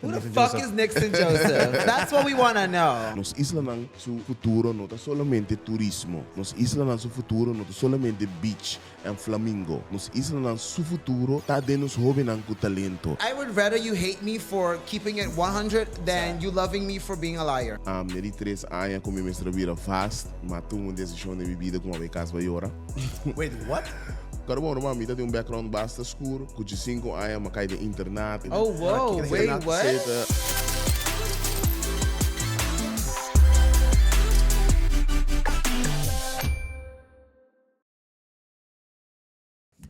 Who the fuck is Nixon Joseph? That's what we wanna know. Nos islanan su futuro no ta solamente turismo. Nos islanan su futuro no ta solamente beach en flamingo. Nos islanan su futuro ta den nos hobennan cu talento. I would rather you hate me for keeping it 100 than you loving me for being a liar. Mi di tres aña cu mi mester a bira vast, ma tuma un decision den mi bida cu mi a bay cas bay yora. Wait, what? Pero bon, ruman, mi ta den un background basta skur, cu djesinco aña mi a cay den internat. Oh, wow, wait, what?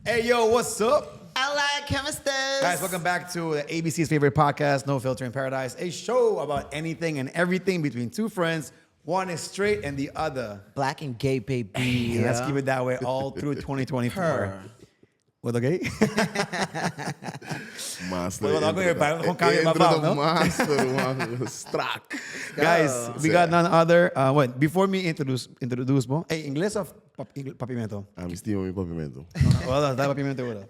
Hey yo, what's up? Hola, chemisters. Guys, welcome back to the ABC's favorite podcast, No Filter in Paradise, a show about anything and everything between two friends. One is straight and the other. Black and gay, baby. And let's keep it that way all through 2024. Her. What okay? Master. Bueno, entra con ta- con cambio entra papá, ta no? Master, man. Strak. Guys, we Sí. got none other. Wait, before me introduce introduce mo. Hey, inglés of papimento? Ah, mi stima mi papimento. Well, that papimento wala.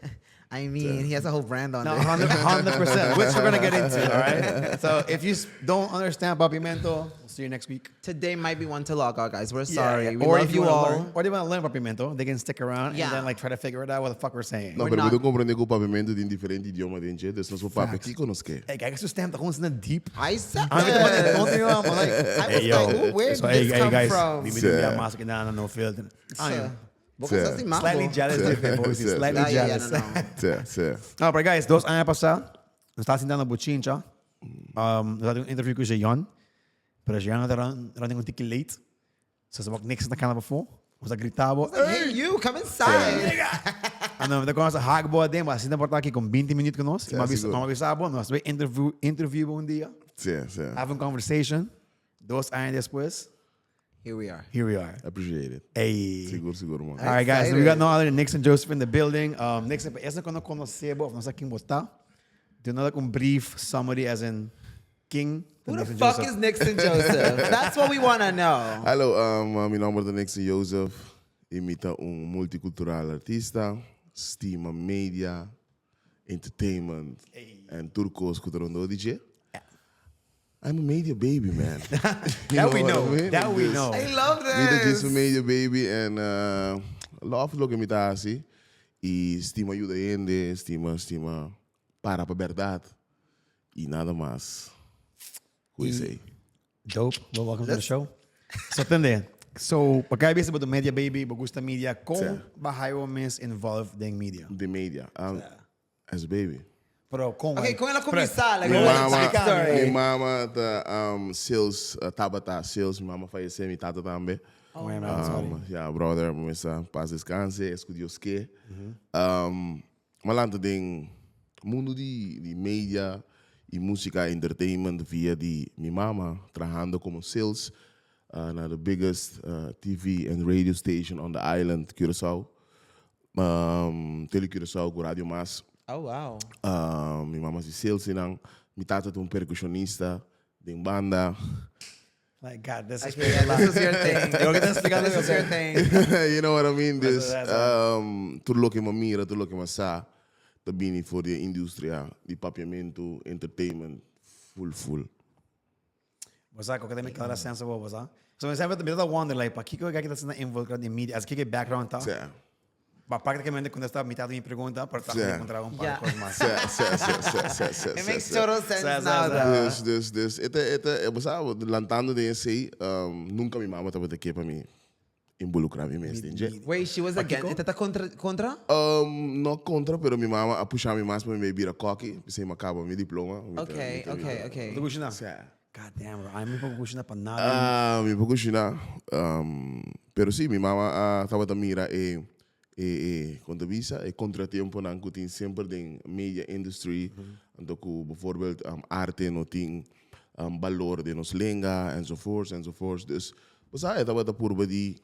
I mean, he has a whole brand on No, it. 100%, which we're gonna get into, all right? So if you don't understand papimento, we'll see you next week. Today might be one to log out, guys. We're sorry. Yeah, yeah. We Or love if you you wanna all. learn, or they want to learn papimento, they can stick around and Yeah. then like try to figure it out what the fuck we're saying. No, We're pero not- bo ta comprende cu papimento tin diferente idioma den dje, dus nos por papia kico nos ke. Hey, kijk, su stem ta gewoon snel diep. I said Ah, it. I'm like, I was like, ooh, where did hey, this hey, come guys, from? mi Sí. mi mas que nada no filter. I am Bo Sí. sa si mambo. slightly jealous, Sí. sí. Sí. Slightly Yeah, yeah, yeah, jealous. no, no. Sí, sí. No, pero guys, dos aña pasá, nos tabata sinta na Bochincha. Nos tabatin un interview ku Jean, pero Jean a running un tiki late. So se wak niks na kana before. Nos a grita bo, Hey, you, come inside. Ano, mi ta konosa hak bo aden, maar asina por ta aki kon 20 minuut ku nos. Sí, Mi a bisa, sigur. mi a bisa bo, nos a interview, interview bo un dia. Sí, sí. Have a conversation. Dos aña despues, Here we are. here we are. Appreciate it. Ey. Sigur, sigur, man. All right, guys, we got no other than Nixon Joseph in the building. Nixon, pa esnan ku no konosé bo of no sa ken bo ta, do not like un brief summary as in ken ta Who the Nixon fuck Joseph? is Nixon Joseph? That's what we want to know. Hallo, mi nomber ta Nixon Joseph y mi ta un multicultural artista, stima media, entertainment en tur cos cu ta rondó di dje. I'm a media baby, man. You That we what I know. mean? That we Dus know. I love Mi ta this. djis un media baby en love loke mi ta hasi y stima yuda hende, stima, stima para pa berdad y nada mas cu esey. Dope. Well, welcome to the show. So, tende. So, pa kai bisa bo ta media baby, bo gusta media, con Sí. ba hayo bo mes involved den media? Den media. As a baby. Pero con Okay, con el a cuminsa, like, Mi what is mama, the backstory? mi mama ta sales, tabata sales, mi mama fayece, mi tata tambe. Oh, yeah, man, sorry. Yeah, brother, mi mester paz descanse, es cu Dios ke. Mi a lanta den mundo di di media y musica, entertainment via di mi mama trahando como sales na the biggest TV and radio station on the island, Curaçao. Tele Curaçao ku Radio Mas. Oh wow. Mi mama si sales einan. Mi tata ta un percusionista den banda. My God, this is Okay, yeah, this is your thing. Yo ke ta explicando This is your thing. You know what I mean? Dus That's what tur loke mi a mira, tur loke mi a sa ta bini for di e industria di papiamentu, entertainment, full full. Bo sa cu ta mi clara sense bo, bo sa. So mi semper mi ta wonder like pakico e ta asina involucra den media, as kiko e background ta. Sí. Ma practicamente contesta mitad di mi pregunta, pero ta Sí. encontra un par Yeah. cos mas. Sí, sí, sí, sí, sí, sí, It sí, makes sí. total sense Sí, sí, now, sí. though. Dus, dus, dus, e ta, e ta, e bo sa, lantando den esey, nunca mi mama tabata ke pa mi involucra mi mes den dje. Wait, she was against, e ta ta contra, contra? No contra, pero mi mama a pusha mi mas pa mi bira koki, p'esey mi a caba mi diploma. Mi ta, Okay, mi ta, mi okay, ta. okay. Bo ta cushina? Sí. God damn, bro. Ami no por cushina pa nada. Ah, mi por cushina. Pero sí, mi mama a tabata mira e, e, e, con ta bisa, e contratiemponan cu tin semper den media industry. Anto cu bijvoorbeeld arte no tin balor den nos lenga, enzovoorts, enzovoorts. Dus, bo sa, e tabata purba di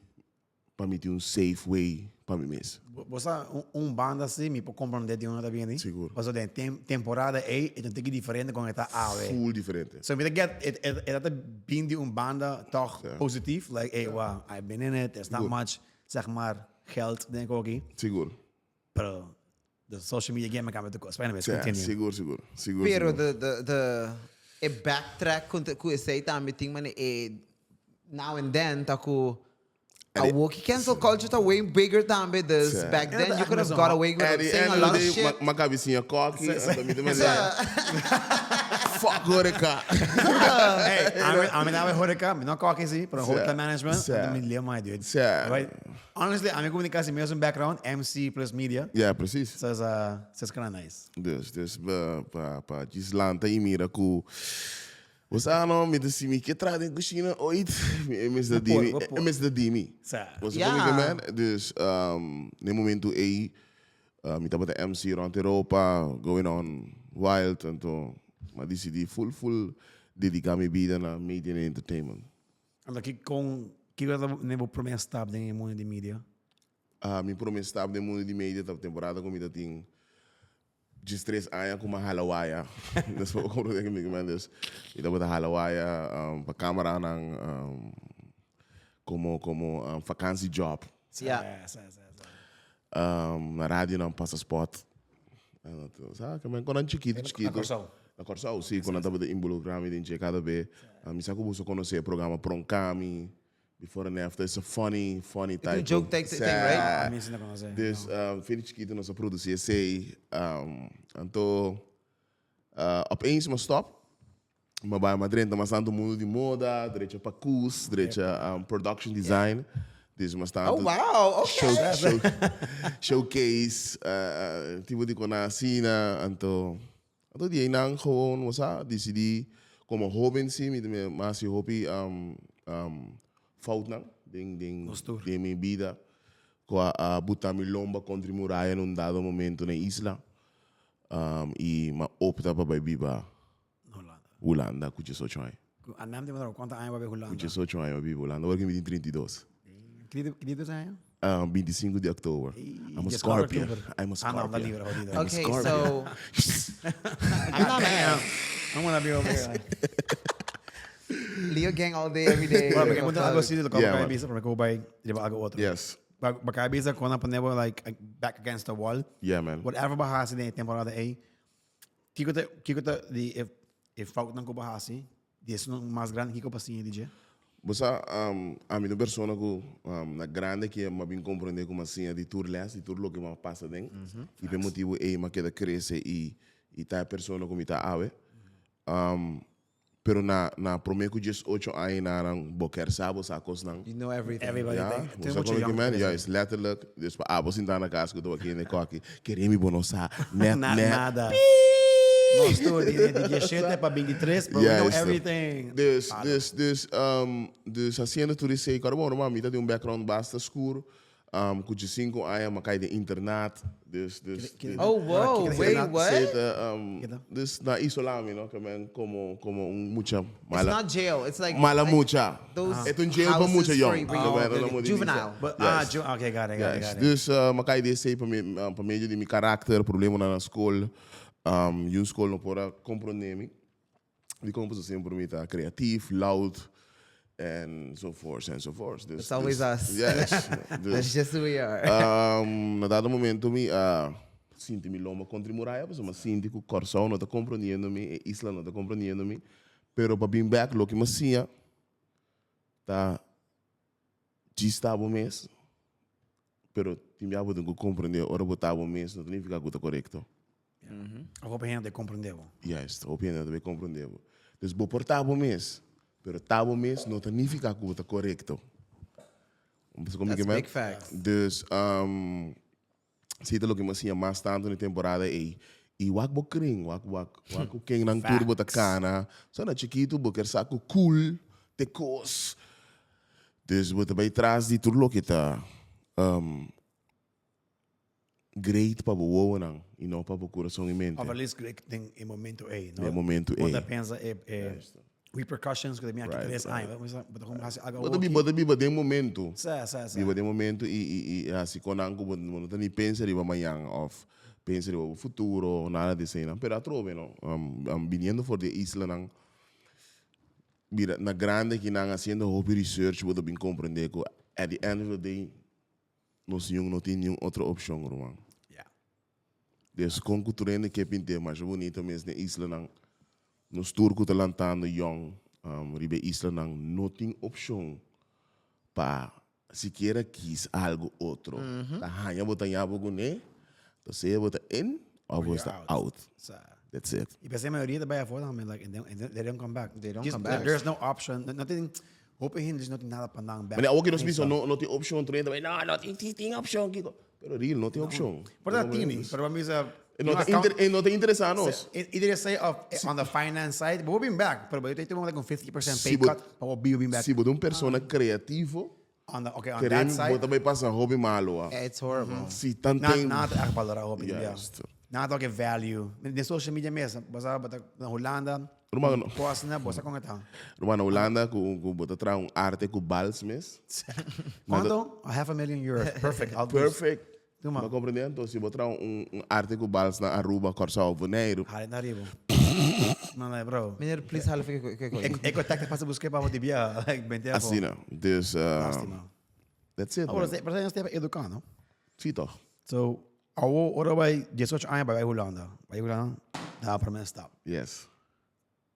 pa mi tin un safe way pa mi mes. Bo sa un banda si mi por comprende di unda ta bini. Sigur. Pasobra den tem temporada ey e ta un tiki diferente con e ta awe. Full diferente. So mi ta get e e ta bin di un banda toch positief like ey wow I've been in it there's not Sigur. much zeg maar geld den koki. Sigur. Pero. The social media game a cambia tur cos. But anyways, Sí, continue. sigur, sigur. Sigur, Pero sigur. the, the, the, e backtrack ku, ku esei tambe tin mane e now and then ta ku awo ki cancel culture ta way bigger tambe dus Sí. back Ja, then dat you could have is got een- away with At the saying end a of lot the of day, shit. ma cabecilla cocky, anto mi ta manda, Fuck horeca. Hey, ami na horeca, mi no cocky si, pero hotel management, Sí. anto mi leer mai, dude. Sí. Right? Honestly, ami comunicatie meer zo'n background, MC plus media. Ja, precies. So is, so is kinda nice. Dus, dus pa, pa, pa Gislanta y mira ku Bo sa no, mi ta si mi ke traha den kushina ooit, mi e mester di mi, Bo por, bo e por. mester di mi. Sa. Bo sa Ja. kon mi ke men? Dus, um, na e momento ei, mi tabata MC rond Europa, going on wild, anto mi a disidí full full dediká mi bida na media en entertainment. Anto ki kon, kiko ta ne bo promé stap den e mundo di media? Ah, mi promé stap den mundo di media ta temporada ku mi ta tin 13 aña ku mi a hala waya. Despues bo komprende ku mi men. Dus mi tabata hala waya pa kameranan komo komo vakantie job. Ja. Sa, sa, sa. Na radionan pasa spot. Sa ke men konan chikitu Na chikitu. Kòrsou. Na Kòrsou, si. Ku nan tabata involukrá mi den dje kada be. Mi sa ku boso konosé e programa Pronkami. Before and after, it's a funny, funny It's a type of joke type thing, right? A mi si no conoce. Dus, um, very chiquito nos a produci esey. Um, anto, uh, opeens m'a stop. M'a bai m'a drenta mas tanto mundo di moda, drecha pakus, drecha um, production design. Dus mas tanto Oh, wow, okay. show, show, showcase, uh, tipo di kona asina. Anto, anto di einan gewoon, bo sa, disidí komo hóben sí, mi mi a hasi hopi foutnan den den Nos tur. den mi bida ku a a buta mi lomba kontra e muraya na un dado momento na e isla i mi a opta pa bai biba Hulanda. Hulanda ku diesocho aña. Ku a nan tin kuantu aña bo a bai Hulanda? Ku diesocho aña mi a biba Hulanda, ora ku mi tin 32. Ki dia tu aña? 25 di oktober. I'm a Scorpio. I'm a Ah, no, Scorpio. ta libre, jodido. I'm a Okay, Scorpio. so I'm not mad. I'm gonna be over here. Leo gang all day, every day. Bueno, porque punto algo así, lo que Yeah, yeah, man. bisa, porque como bay, lleva algo otro. Yes. Porque bisa cuando ponemos like back against the wall. Yeah, man. Whatever ba hasi den temporada ei. Kiko te kiko te di e e fout nan ku ba hasi, di esun mas grandi kiko pa siña di dje? Bo sa, ami ta un persona ku na grandi ke m'a bin komprendé ku m'a siña di tur lès, di tur loke m'a pasa den. I pa e motibu ei m'a keda krese i i ta e persona ku mi ta awe. Pero na na promé ku diesocho añanan bo ker sa bo sa kosnan. You know everything. Everybody Ya, think. bo Tin sa mucho kon young ki men, people juist, letterlijk. Dus pa abo sinta na kas ku ta wak hende koki, kere mi bo no sa net Na, net. nada. Nos tur, di, di 17 pa 23, bro, we know Juist. everything. Dus, dus, dus, dus haciendo tur esei, kòrda bo normal, mi ta di un background basta skur. Um, ku 5 aña m'a kai den internat. Dus, dus, Keda- Oh, wow, Keda wait, internat. what? Zeta, um, Keda. dus na isolá mi, no? Ke men komo, komo un mucha It's mala. not jail. It's like mala like mucha. Those E ta un jail pa houses mucha for- yong. for Ke men, no mo di Juvenile. But, Yes. ah, okay, got it, got it, Yes. got it. Dus uh, m'a kai den esei pa, mi, pa medio di mi karakter, problemanan na skol. Um, yu skol no por a komprondé mi. Dikon pasobra semper mi ta creatief, loud en so forth en so forth. Dus, It's always dus, us. Yes. That's Dus, just who we are. na dado momento mi a sinti mi lomba contra e muraya pasobra mi a sinti cu Corsou no ta comprondiendo mi, e isla no ta comprondiendo mi. Pero pa bin bek loke mi a siña ta djis ta bo mes, pero tin bia bo tin cu comprende ora bo ta bo mes no ta nifica cu ta corecto. Hopi hende comprende bo. Juist, hopi hende ta bay comprende bo. Dus bo por ta bo mes, pero ta bo mes no ta nifica cu bo ta corecto. That's big facts. Dus, si ta loke mi a siña mas tanto na e temporada ey. Y wak bo kring, wak wak wak cu ken nan tur bo ta cana. So na chikito bo kier sa cu cool te cos. Dus bo ta bay tras di tur loke ta great pa bo wowonan y no pa bo curason y mente. Of at least great den e momento ey, no? Den e momento Bo ta ey. pensa e e repercussions cu ta bin aki tres aña. Bo ta como haci algo Bo ta biba, bo ta biba den momento. Sa, sa, sa. Biba den momento y y y haci conan cu bo no ta ni pensa riba mañan of pensa riba bo futuro, nada di eseynan. Pero atrobe no, biniendo for di e islanan, mira na grandi akinan haciendo hopi research bo ta bin comprende cu at the end of the day, Nos niun no tin niun otro opcion, ruman. Ja. Des kon ku tur hende ke pint'é masha bunita mes den islanan. Nos tur ku ta lantando yòn riba e islanan no tin opshon pa sikiera kis algu otro. Ta haña bo ta haña bo kuné, ta sea bo ta in òf bo ta out. That's it. I p'esei mayoria ta bai afó tambe, like, and they don't come back. They don't come back. There's no option. No tin, hopi hende no tin nada pa nan back. Mane awor ku nos bisa no no tin opshon, tur hende ta bai, no, no tin, tin opshon, kiko. Pero real, no tin opshon. Por ta tini, pero pa bisa... E no ta inter, e no ta interesá nos. Either say of on the finance side, bo bin back, pero bo ta tuma like un 50% pay cut pa bo biba bin back. Si bo ta un persona creativo, On the, okay, on that side. Bo ta bay pasa hopi malo. Yeah, it's horrible. Si tanten. Nan ta echt balora hopi. Juist. Nan ta ke value. Den social media mes, bo sa bo ta na Hulanda, Ruman, post na, bo sa kon e ta. Ruman, na Hulanda ku ku bo ta traha un arte ku bals mes. Kuanto? A half a million euros. Perfect. I'll do. Perfect. Tuma. Bo comprende? Anto si bo traha un un arte ku bals na Aruba, Kòrsou of Boneiru. Hala na riba. Man like bro. Meneer, please hala fika ku ku. E ko tactic pasa buske pa bo di bia. Like bente afo. Asina. Dus Lastima. that's it Oh, man. pero nos ta eduká, no? Si toch. So, awo ora bai 18 aña bai bai Hulanda. Bai Hulanda, da prome stap. Yes.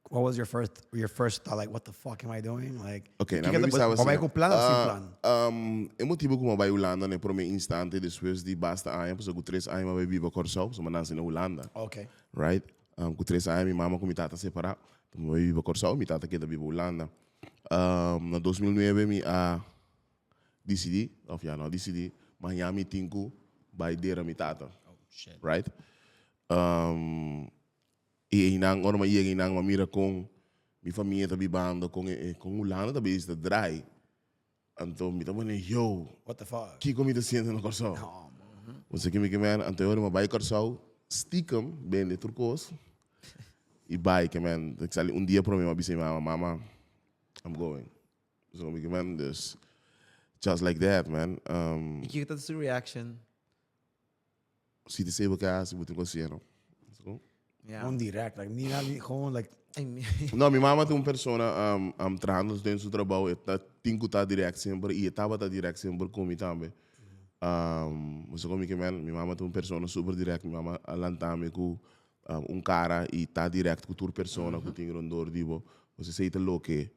What was your first your first thought like what the fuck am I doing? Like Ok, kiko na mi ta bisaba bo bai asina. ku plan of sin plan? E motibu ku mi a bai Hulanda na e prome instante despues di basta aña, pasobra ku tres aña mi a bai biba Kòrsou, pasobra mi a nase na Hulanda. Ok. Right? Ku tres aña mi mama ku mi tata separá, mi bai biba Kòrsou, mi tata keda biba Hulanda. Na 2009 mi a disidí, òf ya no a disidí, maña mi tin ku bai dera mi tata. Oh shit. Right? I einan, ora mi a yega einan, mi a mira kon mi famia ta bibando, kon e, kon Hulanda ta bezig ta draai. Anto mi ta pone, yo, What the fuck? kiko mi ta siente na Kòrsou? No, man. Bo sa ke mi ke men? Anto e ora mi a bai Kòrsou, stiekem bende tur kos i bai ke men. Ek sali un dia prome mi a bisa mi mama, mama, I'm going. Bo sa ke mi ke men? Dus, just like that, man. I kiko ta su reaction? Si te sey bo ke hasi, bo tin ku hasié, no? Yeah. Gewoon direct, like, ni na, ni gewoon, like, I mean, No, mi mama ta un persona um, um, trahando den su trabou, e ta tin ku ta direct semper i e tabata direct semper ku mi tambe. Um, bo sa kon mi ke men, mi mama ta un persona super direct, mi mama a lanta mi ku um, un kara i ta direct ku tur persona ku tin rondor di bo. Bo sa esei ta loke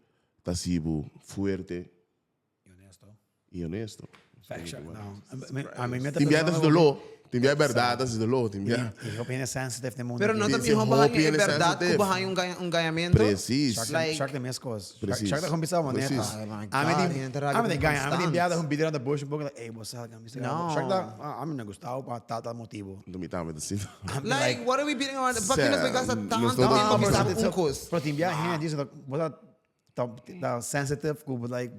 ta hasi bo fuerte Y honesto. Y honesto. Fact, no. A mi Tin bia ta doló. Tin bia berdad ta doló. Tin bia. Y hopi hende sensitive den mundo. Pero no ta miho bo haña e berdad ku bo haña un gañamento? Precies. Shark ta mes kos. Precies. Shark ta gewoon bisa bo neta. Precies. Oh my A mi God, tin, hende ta rabia a mi ku tin gaña, a mi tin constant. bia ta un video na bush un poco like, ey bo sa mi sa. No. Shark ta, a mi no gusta bo pa tal tal motibo. Mi tambe ta asina. Like, what are we beating around? Pakiko nos bay gasta tanto Nos no ta- tempo No, bisa un kos? Pero tin bia hende dice, bo sa ta sensitive ku like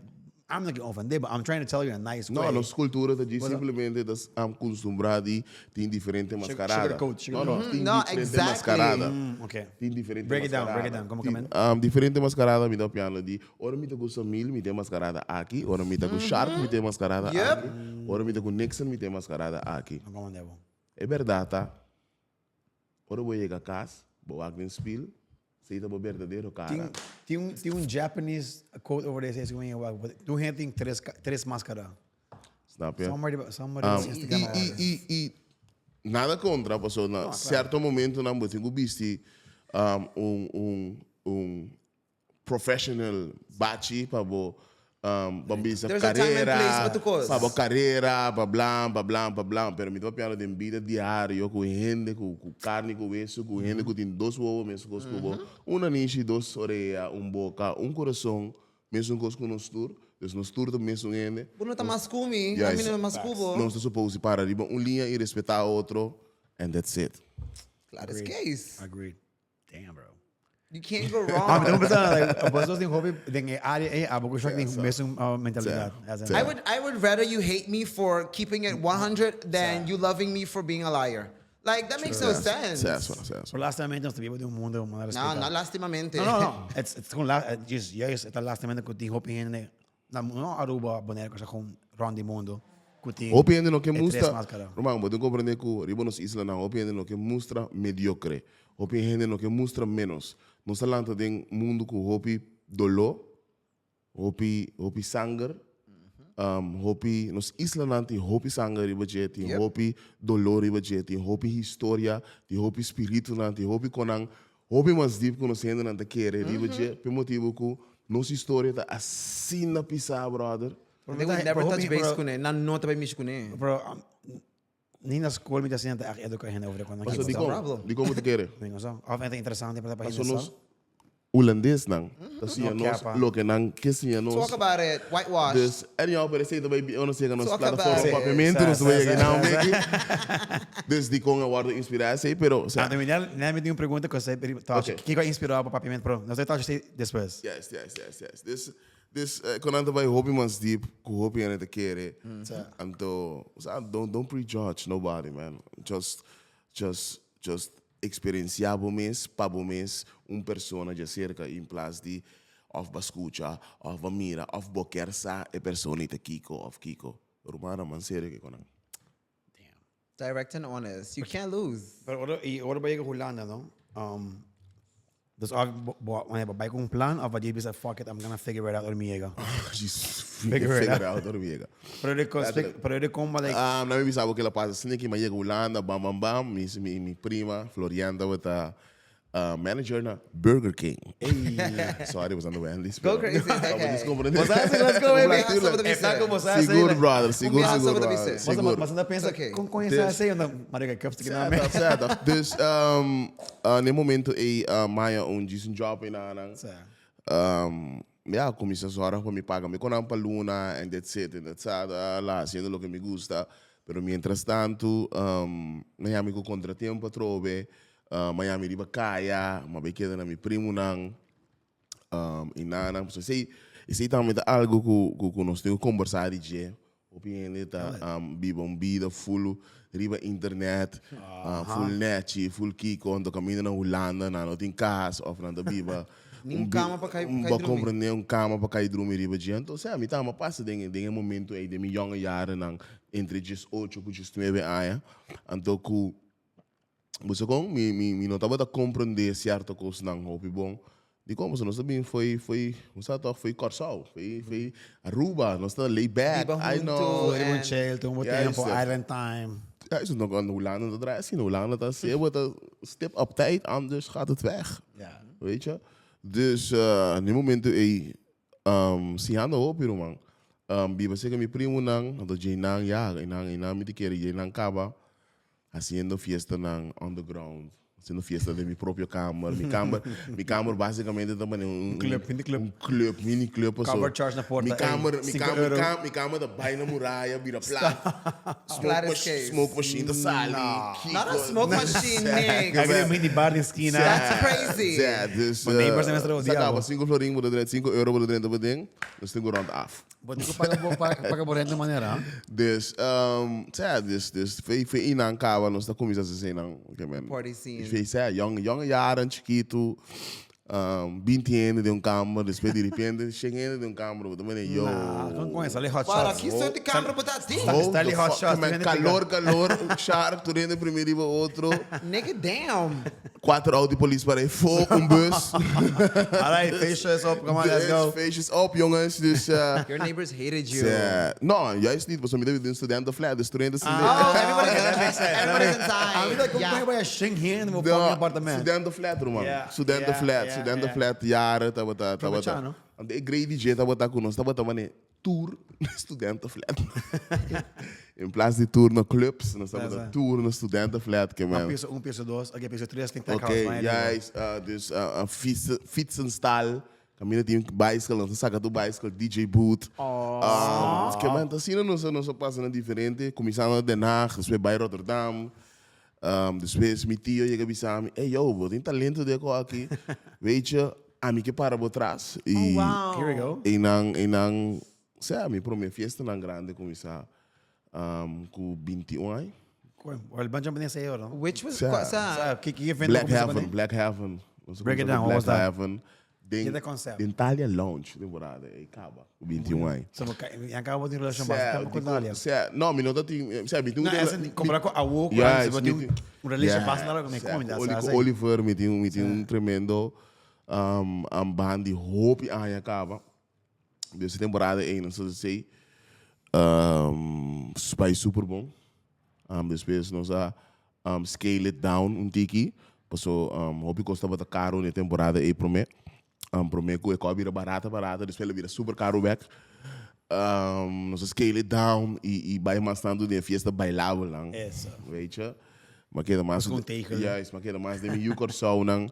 I'm not getting offended but I'm trying to tell you in a nice way. No, nos cultura ta djis simplemente ta acostumbrá di tin diferente mascarada. Sugarcoat, No, no, sugarcoat. tin No, diferente exactly. mascarada. Okay. Tin diferente Break it down, mascarada. break it down. Como Tin, kamen? diferente mascarada mi ta piano di ora mi ta ku Samil mi tin mascarada aki, ora mi ta ku Shark mi tin mascarada aki, ora mi ta ku Nixon mi tin mascarada aki. No como debo. E berdad ta Ora bo yega kas, bo wak den spil, esei ta bo berdadero kara. Tin, tin un, tin un Japanese quote over there, esei ku wak, but tur hende tin tres, tres maskara. Snap ya? Somebody, somebody Um, Instagram i, i, i, i nada kontra, pasobra na No, klaro. sierto momentonan bo tin ku bisti um, un, un, un professional bachi pa bo pa bisa There's a time and carera, place pa tur cos. pa bo carera, pa blan, pa blan, pa blan. Pero mi ta papiando den bida diario cu hende cu cu carni cu weso, cu hende cu tin dos wowo mesun cos cu bo, un nanishi, dos orea, un boca, un corazon, mesun cos cu nos tur. Dus nos tur ta mesun hende. Bo no ta mas cu mi, Juist. ami no ta mas cu bo. Nos ta supose para riba un liña y respeta otro and that's it. Claro es case. Agreed. Damn, bro. You can't go Ah, wrong. mi ta pensando, like, boso tin hopi den e área ei, abo ku shak tin mesun mentalidad. As in, I would rather you hate me for keeping it 100 than you loving me for being a liar. Like that makes no sense. Sea eso, sea eso. Pero lastimamente nos ta biba den un mundo manera No, respetá. no lastimamente. No, no, no. It's gewoon la, het is juist het lastimamente ku tin hopi hende, na, no Aruba, Bonaire, cosa gewoon rond di mundo. Ku tin Hopi hende no ke e tres mustra, maskara. Ruman, bo tin comprende ku riba nos islanan hopi hende no ke mustra mediocre. Hopi hende no ke mustra menos. Nos ta lanta den mundu ku hopi doló, hopi hopi sanger. Hopi nos islanan tin hopi sanger riba dje, tin hopi dolor riba dje, tin hopi historia, tin hopi spiritunan, tin hopi konan hopi mas dip ku nos hendenan ta kere riba dje, p'e motibu ku nos historia ta asina pisá, brother. They would never touch base kuné, nan no ta bai mishi kuné. Pero ni na skol mi ta siña ta ègt eduká hende over e konan aki. Paso dikon? Dikon bo ta kere? Mi no sa. Òf e ta interesante pa ta pa Paso hende nos sa. Hulandesnan ta siña nos loke nan ke siña nos. Talk about it, whitewash. Dus anyhow pero esei ta bai ora nos yega nos Talk about plataforma it. Papiamentu nos ta bai yega einan meki. Dus dikon a wòrdu inspirá esei pero osea. Anto mi nel mi tin un pregunta ku esei Ok. Kiko a inspirá bo pa Papiamentu pero nos ta touch esei despues. Yes, yes, yes, yes. Dus Dus kon nan ta bai hopi mas deep ku hopi hende ta kere. Anto, sa, don't, don't prejudge nobody, man. Just, just, just experiencia bo mes pa bo mes un persona djaserka in plas di of bo a skucha, of bo a mira, of bo kier sa e persona ei ta kiko of kiko. Rumannan, man serio ke kon nan. Direct and honest. You can't lose. Pero ora, y ora bo yega Hulanda, no? Um, dus of bo, bo, bo, bo bai cu un plan of bo di bisa fuck it, I'm gonna figure it out ora mi yega. Just Figure it figure out. out ora mi yega. Pero de con, pero de con like, Ah, na mi bisa bo kila pasa sneaky, ma yega Hulanda, bam bam bam, mi, mi, mi prima Florian tabata manager na Burger King. Sorry, was aan de Wendy's. Go crazy, it's okay. Bo sa haci, let's go, baby. Sigur, brother, sigur, Un biaha sigur, so bo ta brother, bisa. sigur. Mas anda pensa, Okay. con con esa haci? Onda, marica, cups te kina me. Cierto, cierto. Dus, na e momento ei, maya un djis un job einanan. Sa. Ya, cuminsa zorg pa mi paga mi conan pa luna, and that's it, and that's that, la haciendo lo que me gusta. Pero mientras tanto, Miami cu contratiempo atrobe, Miami riba kaya, m'a bai keda na mi primunan i nannan. Pasobra esei, esei tambe ta algu ku ku ku nos tin ku kombersá di dje. Hopi hende ta biba un bida full riba internet, full nèchi, full kiko, anto kaminda na Hulanda nan no tin kas òf nan ta biba Ni un kama pa kai Bo drumi. komprendé un kama pa kai drumi riba dje. Anto, sea, mi tamba pasa den den e momento ei, den mi yonge yarennan, entre diesocho ku diesnuebe aña. Anto ku Bo sa kon? Mi, mi, mi no tabata komprendé sierto kosnan hopi bon. Dikon? Pasobra nos ta bin fo'i, fo'i, bo sa tòg, fo'i Kòrsou, fo'i, fo'i Aruba. Nos ta laid back, Biba I huntu know. Riba un and chill, tuma bo Juist. tempo, island time. Juist, no, no, Hulanda no ta draai asina. Hulanda ta hasié, bo ta stip op tijd, anders gaat het weg. Ja. Weet je? Dus, na e momento ei, siñando hopi, ruman. Biba serka mi primonan, anto djeinan, ya, einan, einan mi ta kere djeinan kaba. Haciendo fiestanan underground, haciendo fiesta den mi propio kamer. Mi kamer, mi kamer basicamente ta mane un, Un club, mini club. Un club, mini club paso. Cover charge na porta, Mi kamer, ey, mi cinco kamer, euro. mi kamer ta bai na muraya, bira plat. Smoke Plat is mach- case. smoke machine ta sali. Kiko. Not a smoke machine, Nick. Kijk die mini bar den skina. That's crazy. Ja, dus, Bo neighbors zijn mester sa odia kaba bo. 5 florin bo ta drenta, 5 euro bo ta drenta bo ding, dus tin ku rond af. Bo tin ku paga bo paga bo rent manera. Dus, sea, dus, dus, fe, fe inan kaba nos ta kuminsá hasi eseinan, ke men. Party scene. Fe, sea, yong, yong yaren chikitu, 20 hende den un kamer, despues di repente shen hende den un kamer, bo ta mene, yo. Nah, kon kon e sali hot Para shots. ki soort di kamer bo ta tin? Hold Stanley the hot fuck, shots, man, tur hende calor, calor, shark, tur hende primi riba otro. Nigga, damn. Cuater auto di polis para e fo, un bus. Alright, feestjes op, come on, let's go. Dus, feestjes op, jongens. Dus, Your neighbors hated you. Ze, no, juist niet. Pasobra mi ta den studentenflat, dus tur hende Oh, everybody's, Okay, that makes sense. everybody's Ah, mi ta inside. kom Yeah. bij een shing hier in mijn fucking appartement. Studentenflat, ruman. Yeah, Studentenflat, yeah, studentenflat, jaren tabata, tabata. Probecha, no? Want e great DJ tabata ku nos, tabata mane tour studentenflat. In plaats di tour na clubs, nos tabata tour na studentenflat, ke man. Piso 1, piso 2, oké, piso 3 tin tech Oké, house. maar juist. Dus fietsen, fietsenstal. Caminda tin bicycle, nos ta saca tur bicycle, DJ booth. Um, ke man, asina nos nos a pasa na diferente, cuminsando na Den Haag, despues bai Rotterdam. Despues mi tio yega bisa mi, ey yo, bo tin talento den ko aki. Weet je, ami ke para bo tras. Oh, Y wow. Here we go. Einan, einan, sea, mi prome fiestanan grande cuminsa cu 21 aña. Cool. Well, ban jump in ese ahora, no? Which was, Sea. kwa, sa, Sa, ki ki evento Black cuminsa Heaven, con Black Heaven. Nos a Break it cuminsa down, cu what was Black that? Heaven. Den, Ki ta concept? Den Thalia Lounge, temporada, e caba, cu 21 aña. So, bo ka- yan caba bo tin relacion basta Sea, tempo cu di- Thalia. sea, no, mi no ta tin, sea, mi tin un No, rela- ese mi- compara cu awo, cu Ja, antes, is bo tin mi un tin- un relatie Ja, basta largo, mi sea, come, cu dat Oli- sa, cu sa. Oliver, mi tin un, mi tin un tremendo, band di hopi aña caba. Dus e temporada ei nos a sei. Um, bai super bon. Um, despues nos a um, scale it down un tiki. Paso um, hopi kos tabata karo na e temporada ei promé. Um, promé ku e kos a bira barata barata, despues el a bira super karo bek. Um, nos a scale it down i, i bai mas tantu den fiesta bailabelnan. Eso. Weet je? Ma keda mas... Con tegel. Juist, ma keda mas den mi yu Kòrsounan.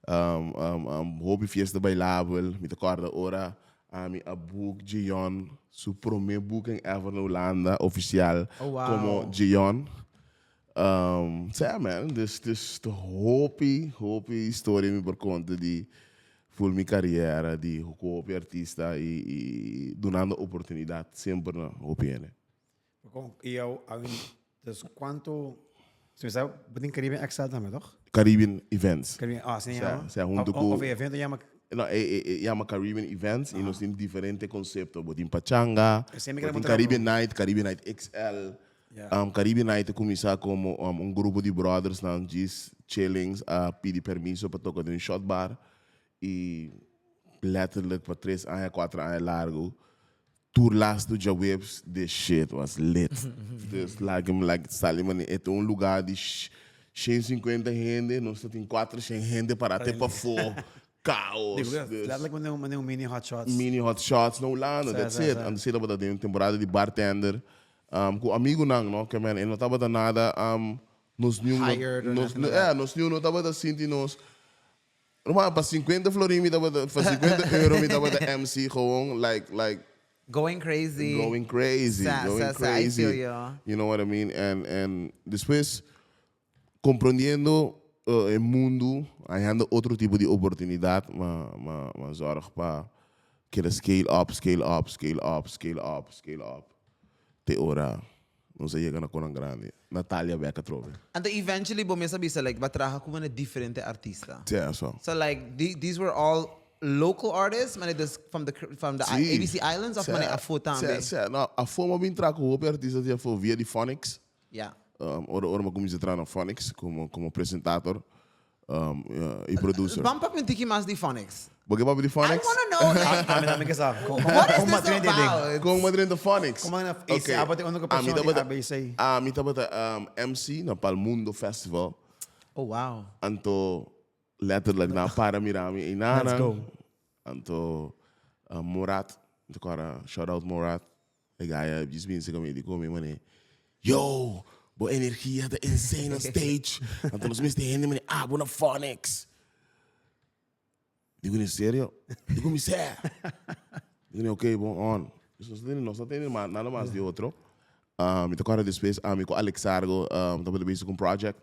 Um, um, um, hopi fiesta bailabel. Mi ta kòrda ora ami a book Jeon, su promé booking ever na Hulanda, ofisial, Oh, wow. komo Jeon. Um, sa man, dus, dus ta hopi, hopi historia mi por konta di full mi kariera, di ku hopi artista i, i dunando oportunidat semper na hopi hende. Kon, i jou, I mean, dus kuantu, si mi sa, bo tin Caribbean XL tambe, toch? Caribbean Events. Caribbean, ah, asina Sa, yama? sa, huntu Of, ku- of e evento yama No, e, e, e yama Caribbean Events i nos tin diferente konsepto. Bo tin pachanga, Esei mi bo kere tin puntra bo. Caribbean Night, Caribbean Night XL. Yeah. Um, Caribbean Night a kuminsá komo um, un grupo di brothersnan djis chillings a pidi permiso pa toka den un shot bar i letterlijk pa tres aña, kuater aña largu tur lastu djaweps this shit was lit. Dus like him like sali mane e ta un lugar di 150 hende, nos ta tin 400 hende para te pafó. Chaos. Digo, Dus- letterlijk mane un, mane un mini hot shots. mini hot shots na Hulanda, Sa, that's sa, it. sa. Anto tabata den temporada di bartender. Um, ku amigunan, no? Ke men, e no tabata nada, um, nos niun no, Hired or nos, nothing like eh, nos niun no tabata sinti nos. Normal, pa 50 florin mi tabata, pa 50 euro mi tabata MC gewoon, like, like, Going crazy. going crazy, Sa, going sa, sa, I crazy. feel you. You know what I mean? And, and despues, comprendiendo e mundo, hallando otro tipo di oportunidad, ma, ma, ma zorg pa keda scale up, scale up, scale up, scale up, scale up. Te ora nos a yega na konan grandi. Natalia bek atrobe. Anto eventually bo mes a bisa like bo a traha ku mane diferente artista. Sí, eso. So like these were all local artists, mane dus from the from the Sí. ABC Islands of Sí, mane afo tambe? Sí, sí. No, afo mi a bin traha ku hopi artista di afo via di Phonics. Ja. Um, ora ora mi a kuminsá traha na Phonics komo komo presentator um, i producer. Ban papia un tiki mas di Phonics. Bo ke papia di I Phonics? wanna know like Ami tambe ke sa. Kon what is kon this madrina di ding? about? Kon madrina di Phonics? Kon madrina e Ok. abo ta úniko Ami persona di tabata ABC. ami tabata um, MC na Palmundo Festival. Oh wow. Anto letterlijk nan a para mira mi einan. Let's go. Anto uh, Murat, mi ta kòrda, shout out Murat. E guy a djis binse ku mi di ku mi mane, Yo, bo energia ta insane on stage. Anto nos mester hende mane, ah, bo na Phonics. Digo, en serio? Digo, mi sè. Digo, ok, bon, on. Dus nos ta nos ta tene nada mas di otro. Uh, mi ta kòrda despues ami ku Alex Sargo um, tabata bezig ku un project.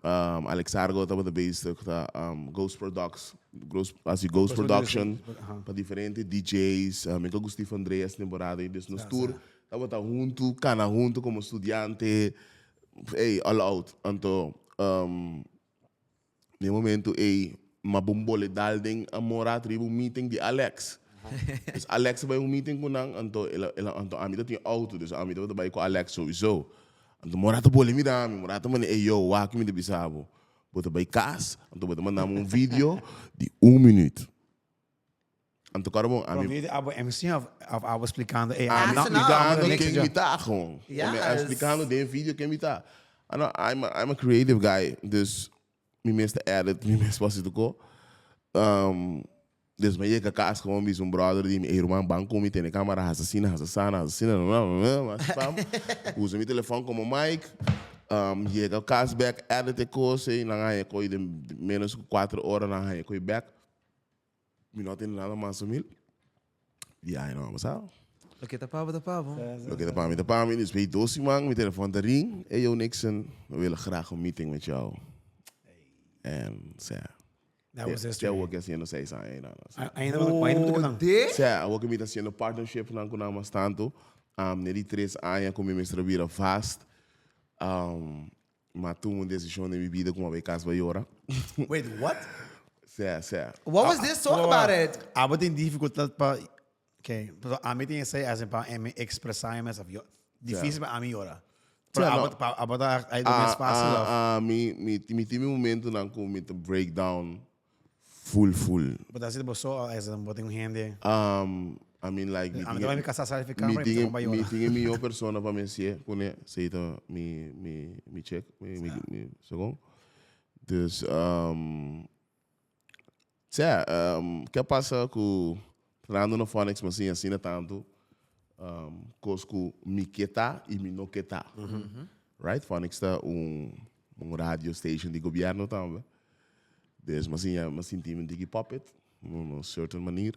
Um, Alex Sargo tabata bezig ta um, Ghost Products, Ghost, hasi Ghost Production pa diferente DJs. Um, mi ku Steve Andreas temporada ei. Dus nos tur tabata huntu, kana huntu komo studiante. Ey, all out. Anto, um, Den e momento ei, m'a bon bole dal den a Morat riba un meeting di Alex. Dus Alex a bai un meeting ku nan, anto el a, el a, anto ami ta tin auto, dus ami tabata bai ku Alex souiso. Anto Morat a bole mira mi, Morat a manda, ey yo, wak mi ta bisa bo, bo ta bai kas, anto bo ta manda mi un video di un minuut. Anto kòrda bon, ami. Pero video abo MC of of abo splikando ey Ami no, splikando no, ken mi ta gewoon. Yes. Ami splikando den video ken mi ta. Ano, I'm a, I'm a creative guy, dus mi mes ta edit, mi mes por hasi tur ko. Um, dus mi a yega kas gewoon bisa un brother di mi, ey ruman ban ku mi tene kamera hasi asina, hasi asana, hasi asina, hasi pam. Usa mi telefòn komo mic, um, yega kas bek, edit e kos ey, nan a haña koy den menos ku kuater ora nan a haña koy bek. Mi no tene nada mas humil. Di ai no, sa. Loke ta pa bo ta pa bo. Loke ta pa mi ta pa mi. Dus bij dos siman mi telefon ta ring. Hey yo Nixon, we willen graag een meeting met jou. En sa. That was history. Te awor ke haciendo seis aña ei nan. Ainda bo ainda bo ta nan. Ode? Sa, awor ke mi ta haciendo partnership nan ku nan mas tantu. Um, ne di tres aña ku mi mester a bira vast. Um, M'a tuma un desishon den mi bida ku m'a bai kas bai yora. Wait, what? Sea, sea. What was this? Talk about it. Abo tin dificultad pa, okay, pasobra ami tin esei as in pa mi expresa mi mes of yo, dificil pa ami yora. Pero Sea, abo no. pa abo ta algo mes facil of? Ah, ah, mi, mi, mi tin mi momentonan ku mi ta break down full, full. Bo ta hasi bo so of as in bo tin un hende? Um, I mean like mi Ami tin ta e bai mi casa sali fi mi camera y mi tin ta e con mi bayora. tin e miho persona pa mi hacié cune esey ta mi mi mi check mi mi mi segun. Dus sea ke a pasa cu trahando na Phonics mi a siña asina tanto cos cu mi ke ta y mi no ke ta. Right? Phonics ta un un radio station di gobierno tambe. Dus mi a siña mi a sinti mi un tiki puppet na un certain manier.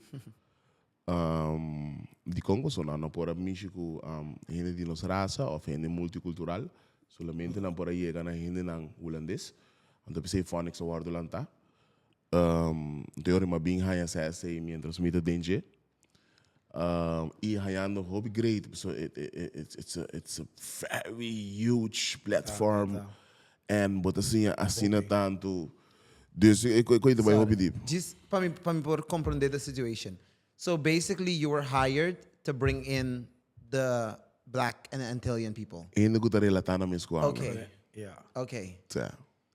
Dikon pasobra nan no por a mishi ku hende di nos rasa òf hende multikultural, solamente nan por a yega na hendenan hulandes. Anto p'esei Phonics a wòrdu lantá. Anto e ora mi a bin haña sa esei miéntras mi ta den dje. I hañando hopi great pasobra it's a it's a very huge platform en bo ta siña asina tantu. Dus e koe ta bai hopi diep. Djis pa mi pa mi por comprende the situation. So basically you were hired to bring in the black and Antillean people. Hende ku ta relatá na mes ku ami. Okay. Yeah. Okay. Sa.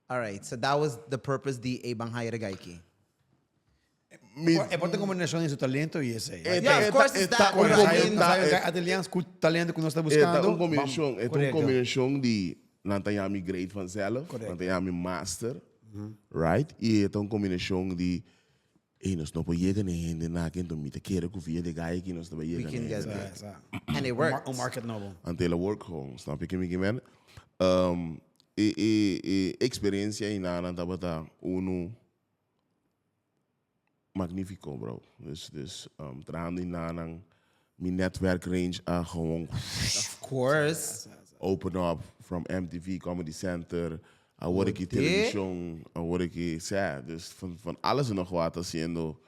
Alright, so that was the purpose di e ban hire guy ki. Mi, E por ta combinacion di su talento y esey. E Yeah, of ta- course e it's ta that. un But I combi- mean, ta- e- Adelians cu talento cu nos ta E ta buscando. un combinacion, e ta un Correcto. combinacion di nan ta yami great vanzelf, Correcto. nan ta yami master, right? Y e ta un combinacion di, ey, nos no por yega na e hende nan aki, enton mi ta kere cu via de guy aki nos ta bay We yega na can e get hende. there. Sa, sa. And it Un mar- worked. Un market nobo. Anto el a work gewoon, snap je kico mi men? E, e, e experiencia einan nan tabata uno Magnifico bro. Dus dus trahando in nanan mi netwerk range a gewoon Of course. open up from MTV, Comedy Center, awor aki television, awor aki sea, dus van van alles en nog wat haciendo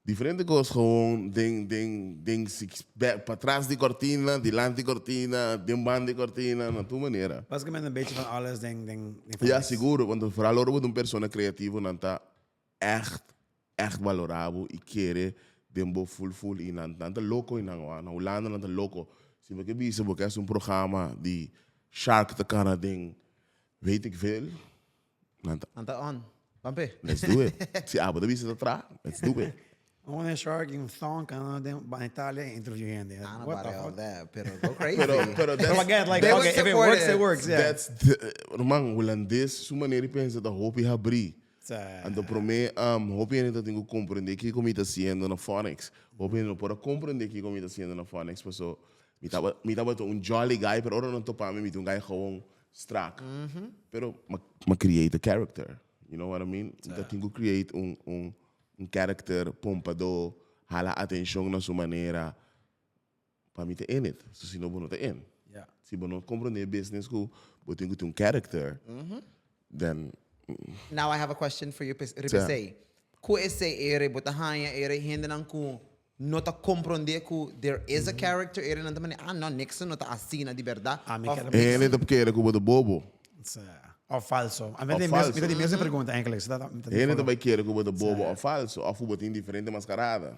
diferente cos gewoon den den den patras di cortina, dilanti di cortina, den banda di cortina, na tur manera. Basicamente een beetje van alles den den den Ja, seguro, want vooral ora bo ta un persona creativo nan ta Echt, echt balorá bo i kere den bo ful ful i nan nan ta loko i nan wak. Na Hulanda nan ta loko. Si bo ke bisa bo ke hasi un programa di shark ta kana den weet ik veel, nan ta. Nan ta on. Ban p'e. Let's do it. Si abo ta bisa ta tra, let's do it. Un shark in un thong kana den ban Italia i interview hende. I don't know What about the all fuck? that, pero go crazy. Pero, pero Pero that's, again, like, They okay, would if it support works, it. it works, yeah. that's the, ruman, Hulandes su manera di pensa ta hopi habrí. Anto promé, hopi hende ta tin ku komprendé kiko mi ta hasiendo na Phonics. Hopi hende no por a komprendé kiko mi ta hasiendo na Phonics paso mi taba mi tabata un jolly guy pero ora nan topa mi mi ta un guy gewoon strak. Pero m'a create a character, you know what I mean? Mi ta tin ku create un un un character pompadó, hala atenshon na su manera pa mi ta in it. So si no bo no ta in. Si bo no comprende e business cu bo tin cu tin un character, then. Now I have a question for you riba esey. Cu esey ere bo ta haña ere hendenan cu no ta comprende cu there is a character ere nan ta manda ah no Nixon no ta asina di berdad. Ami Of ker E hende ta kere cu bo ta bobo. Of falso. Of falso. Mi ta di mes pregunta eigenlijk. E hende ta bay kere cu bo ta bobo of falso of cu bo tin diferente mascarada.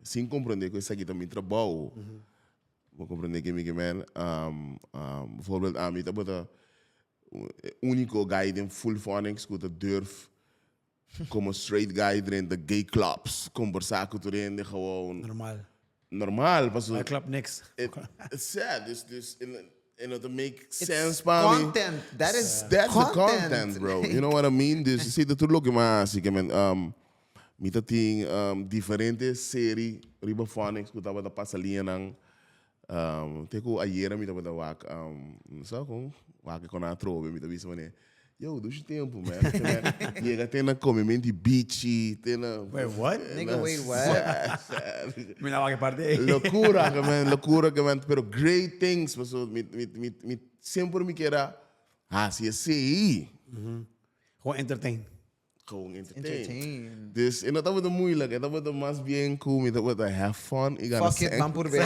Sin comprende cu esaki ta mi trabou. Bo comprende ke mi ke men? Bijvoorbeeld ami tabata e unico guy den full phonics cu ta durf como straight guy drenta gay clubs, combersa cu tur hende gewoon. Normal. Normal, paso. Bij club niks. Sa, dus, dus, en dat make sense pa mi. Content, that is That's the content. content, bro. You know what I mean? Dus si ta tur loke mi a hasi, ke men, mi ta tin diferente seri riba Phonics ku tabata pasa liñanan. Te ku ayera mi tabata wak, no sa kon, wak kon atrobe, mi ta bisa manera, Yo, dushi tempu, man. Yega te na comimenti bichi, te na... Wait, what? Nigga, wait, what? Mi na wak e parti ei. Locura, ke man, locura, ke man. Pero great things, paso mi, mi, mi, mi semper mi kier a hasi esei. Gewoon entertain. Gewoon entertain. Entertain. Dus e no tabata moeilijk, e tabata mas bien cu mi tabata have fun y gana Fuck it, cent. ban purbe.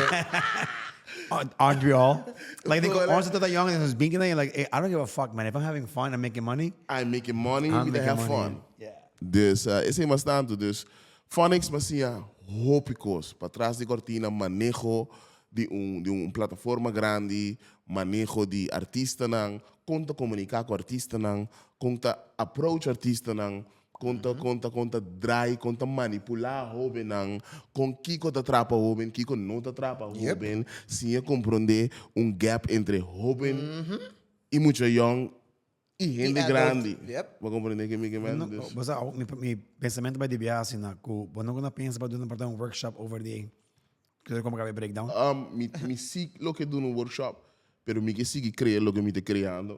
Aren't we all? Like, think Gewoon, once dat jong is, binky dan, like, hey, I don't give a fuck, man. If I'm having fun, I'm making money. I'm making money, I'm mi ta making have money. fun. Yeah. Dus esei mas tantu. Dus Phonics m'a siña hopi kos. Patras di kortina, maneho di un di un plataforma grandi, maneho di artistanan, kon ta komuniká ku artistanan, kon ta approach artistanan, Kon ta kon ta kon ta draai, kon ta manipulá hóbennan, kon kiko ta trapa hóben, kiko no ta trapa hóben, siña komprondé un gap entre hóben i mucha yòn i hende grandi. Bo a komprondé ke mi ke men? Dus. Bo sa, mi pensamentu bai di biaha asina ku bo no gonna pensa pa duna por ta un workshop over di kiko ta komo breakdown? Mi si lo ke duna un workshop, pero mi ke sigui krea loke mi ta kreando.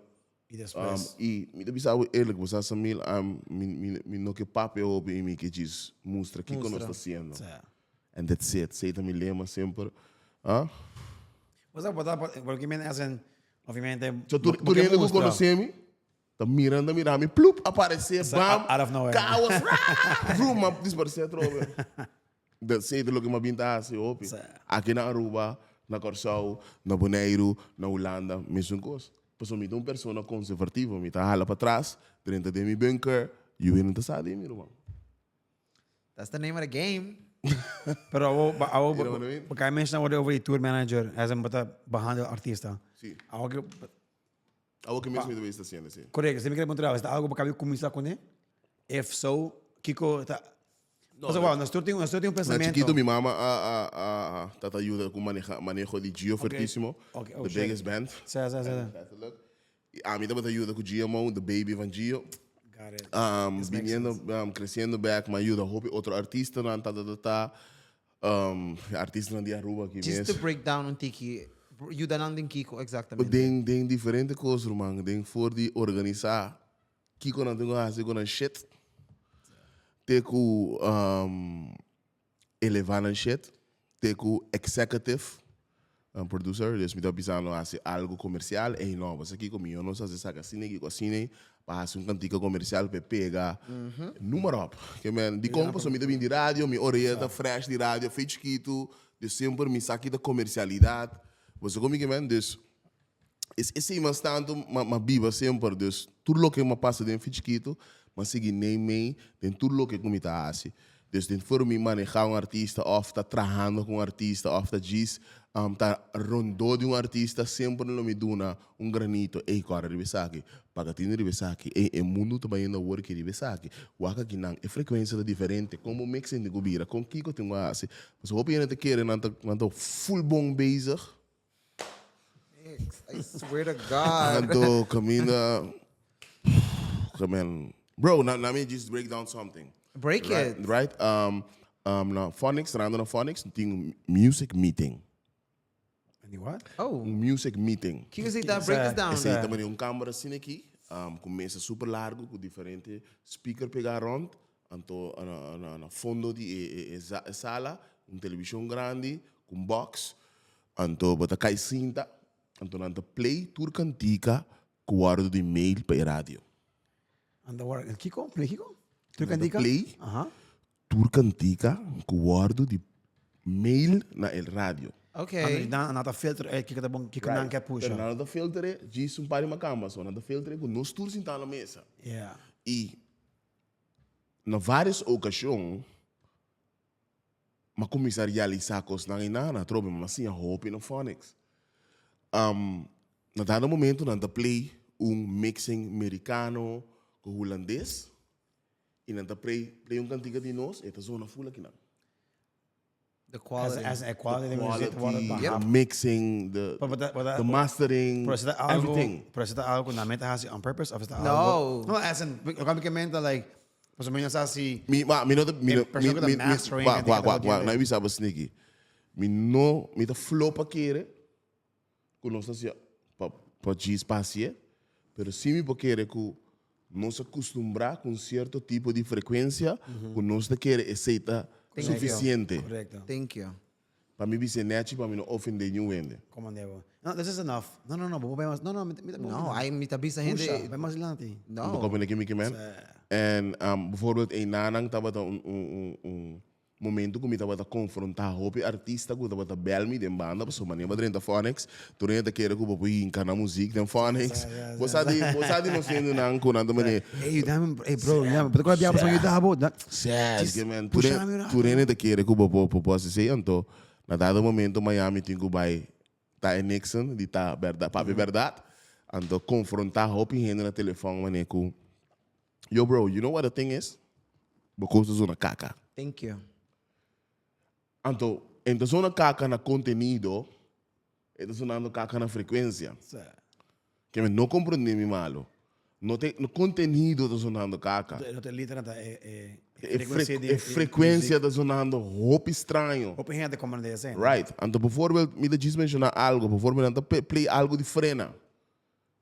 I despues. I mi ta bisa bo eerlijk, bo sa Samil, mi, mi, mi no ke papia hopi i mi ke djis mustra kiko nos ta hasiendo. Sí. And that's it. Esei ta mi lema semper. Ah? Bo sa, bo ta, porque mi as in, obviamente, So tur, tur hende ku konosé mi, ta mira, ta mira mi, plup, aparesé, bam, out of nowhere. Kaos, vroom, m'a disparesé atrobe. Esei ta loke m'a bin ta hasi hopi. Aki na Aruba, na Kòrsou, na Boneiru, na Hulanda, mesun kos. Pasobra mi ta un persona konservativo, mi ta hala patras, drenta den mi bunker, yu hende no ta sa di mi, ruman. That's the name of the game. Pero awo, awo, You know what I mean? bo kai menshona word over di tour manager, as in bo ta behandel artista. Si. Awo ke, Awo ke mes mi ta bay sta haciendo, si. Correcto, si mi kere puntra, is ta algo bo kabi kuminsá kuné? If so, kiko ta Pasobra wou, nos tur tin, nos tur tin un Na pensamiento. chiquito mi mama a a a tata yuda ku maneha maneho di Gio Fertísimo, Ok, oh the shit. biggest band. Sa, sa, sa. Letterlijk. I ami tabata yuda ku GMO, the baby van Gio. Got it. Um, This makes biniendo, sense. creciendo back, mi a yuda hopi otro artistanan, ta ta ta ta. Um, artistanan di Aruba aki Just mes. to break down un tiki, yuda nan den kiko exactamente? Den den diferente kos ruman, den for di organisa Kiko nan tin ku hasi ku nan shit? Te ku elevá nan shit, te ku executive producer, dus mi ta bisa nan hasi algu komersial, ey no, bo sa kiko mihó nos hasi esaki asina i kiko asina pa hasi un kantika komersial pa e pega noem maar op. Ke men, dikon? Pasobra mi ta bini di radio, mi orea ta fresh di radio, fe chikitu, dus semper mi sa ki ta komersialidat, bo sa kon mi ke men? Dus Esei mas tantu m'a biba semper, dus tur loke m'a pasa den fichikitu, m'a sigui nei mei den tur loke ku mi ta hasi. Dus den for mi manehá un artista òf ta trahando ku un artista òf ta djis ta rondó di un artista, semper lo mi duna un granito, ey kòrda riba esaki, paga tinu riba esaki, ey e mundu ta bayendo awor ki riba esaki, wak akinan, e frekuensia ta diferente, kon bo mixing tin ku bira, kon kiko tin ku hasi. Pasobra hopi hende ta kere nan ta nan ta ful bon bezig. I swear to God. Anto caminda man bro na na me just break down something. Break right, it. Right? Na Phonics, trahando na Phonics, tin music meeting. Any what? Oh. Un music meeting. Kiko esei ta? Break this down. Esei ta manera un camera asina aki, cu mesa super largo cu diferente speaker pega rond. Anto na na fondo di e e sala un television grandi cu un box. Anto bo ta kai sinta, anto nan ta play tur kantika ku wòrdu di mail pa e radio. Anto wòrdu, kiko? Play kiko? Tur Nan ta kantika? play Aha. tur kantika ku wòrdu di mail na e radio. Ok. Anto nan nan ta filter uit kiko ta bon, kiko nan ke pusha. Pero nan no ta filter e djis un par di makamba so, nan ta filter e ku nos tur sintá na mesa. Yeah. I na vários okashon M'a kuminsá realisá kosnan einan, atrobe m'a siña hopi na Phonics. Na dado momento nan ta play un mixing merikano ku hulandes i nan ta play play un kantika di nos, e ta zona ful akinan. The quality. As, as a quality, The the music, quality, the mixing, the, But, but, but, the mastering, Pero esei ta algo, everything. pero esei ta algo ku nan mester hasi on purpose of esei ta No. algo. No, as in, loke mi ke menta like Pasobra mi no sa si. Mi, ma, mi no ta, mi E no, persona mi, ku ta mi, mi, mastering wak, e wak, wak, tin wak, ku na bisa bo sneaky. Mi no, mi ta flo pa kere ku nos ta hasié pa, pa djis pa hasié, pero si mi por kere ku nos a kustumbrá ku un sierto tipo di frekuensia ku nos ta kere esei ta Thank you. sufisiente. Korekto. Thank you. Pa mi bis'é nèchi pa mi no ofendé niun hende. Komo debo? No, this is enough. No, no, no, bo por bai mas. No, no, mi ta, mi ta No, ai mi ta bisa hende. Pusha, bai mas dilanti. No. Bo comprende ki mi ke men? En bijvoorbeeld einanan tabata un, un, un, un momento ku mi tabata konfrontá hopi artista ku tabata bèl mi den banda pasobra manera bo drenta Phonics, tur hende ta kere ku bo por hinka nan muzik den Phonics. Bo sa di, bo sa di nos hendenan ku nan ta manera. Ey, yuda mi, ey bro, yuda mi. Bo ta kore bia pasobra yuda bo. Sè, Djis ke men, pusha mi un rato. Tur hende ta kere ku bo por por hasi esei, anto na dado momento Miami tin ku bai ta e Nixon di ta bèrdat, papia bèrdat, anto konfrontá hopi hende na telefòn manera ku, Yo bro, you know what the thing is? Bo kos ta zona kaka. Thank you. Anto, en ta zona kaka na kontenido, e ta zonando kaka na frekuensia. Ke men no komprendé mi malo. No te no kontenido ta zonando kaka. No te letra ta e e E frekuensia di e frekuensia ta zonando hopi straño. Hopi hende ta komprendé esei. Right. Anto bijvoorbeeld mi ta djis menshoná algo, bijvoorbeeld nan ta play algo di frena.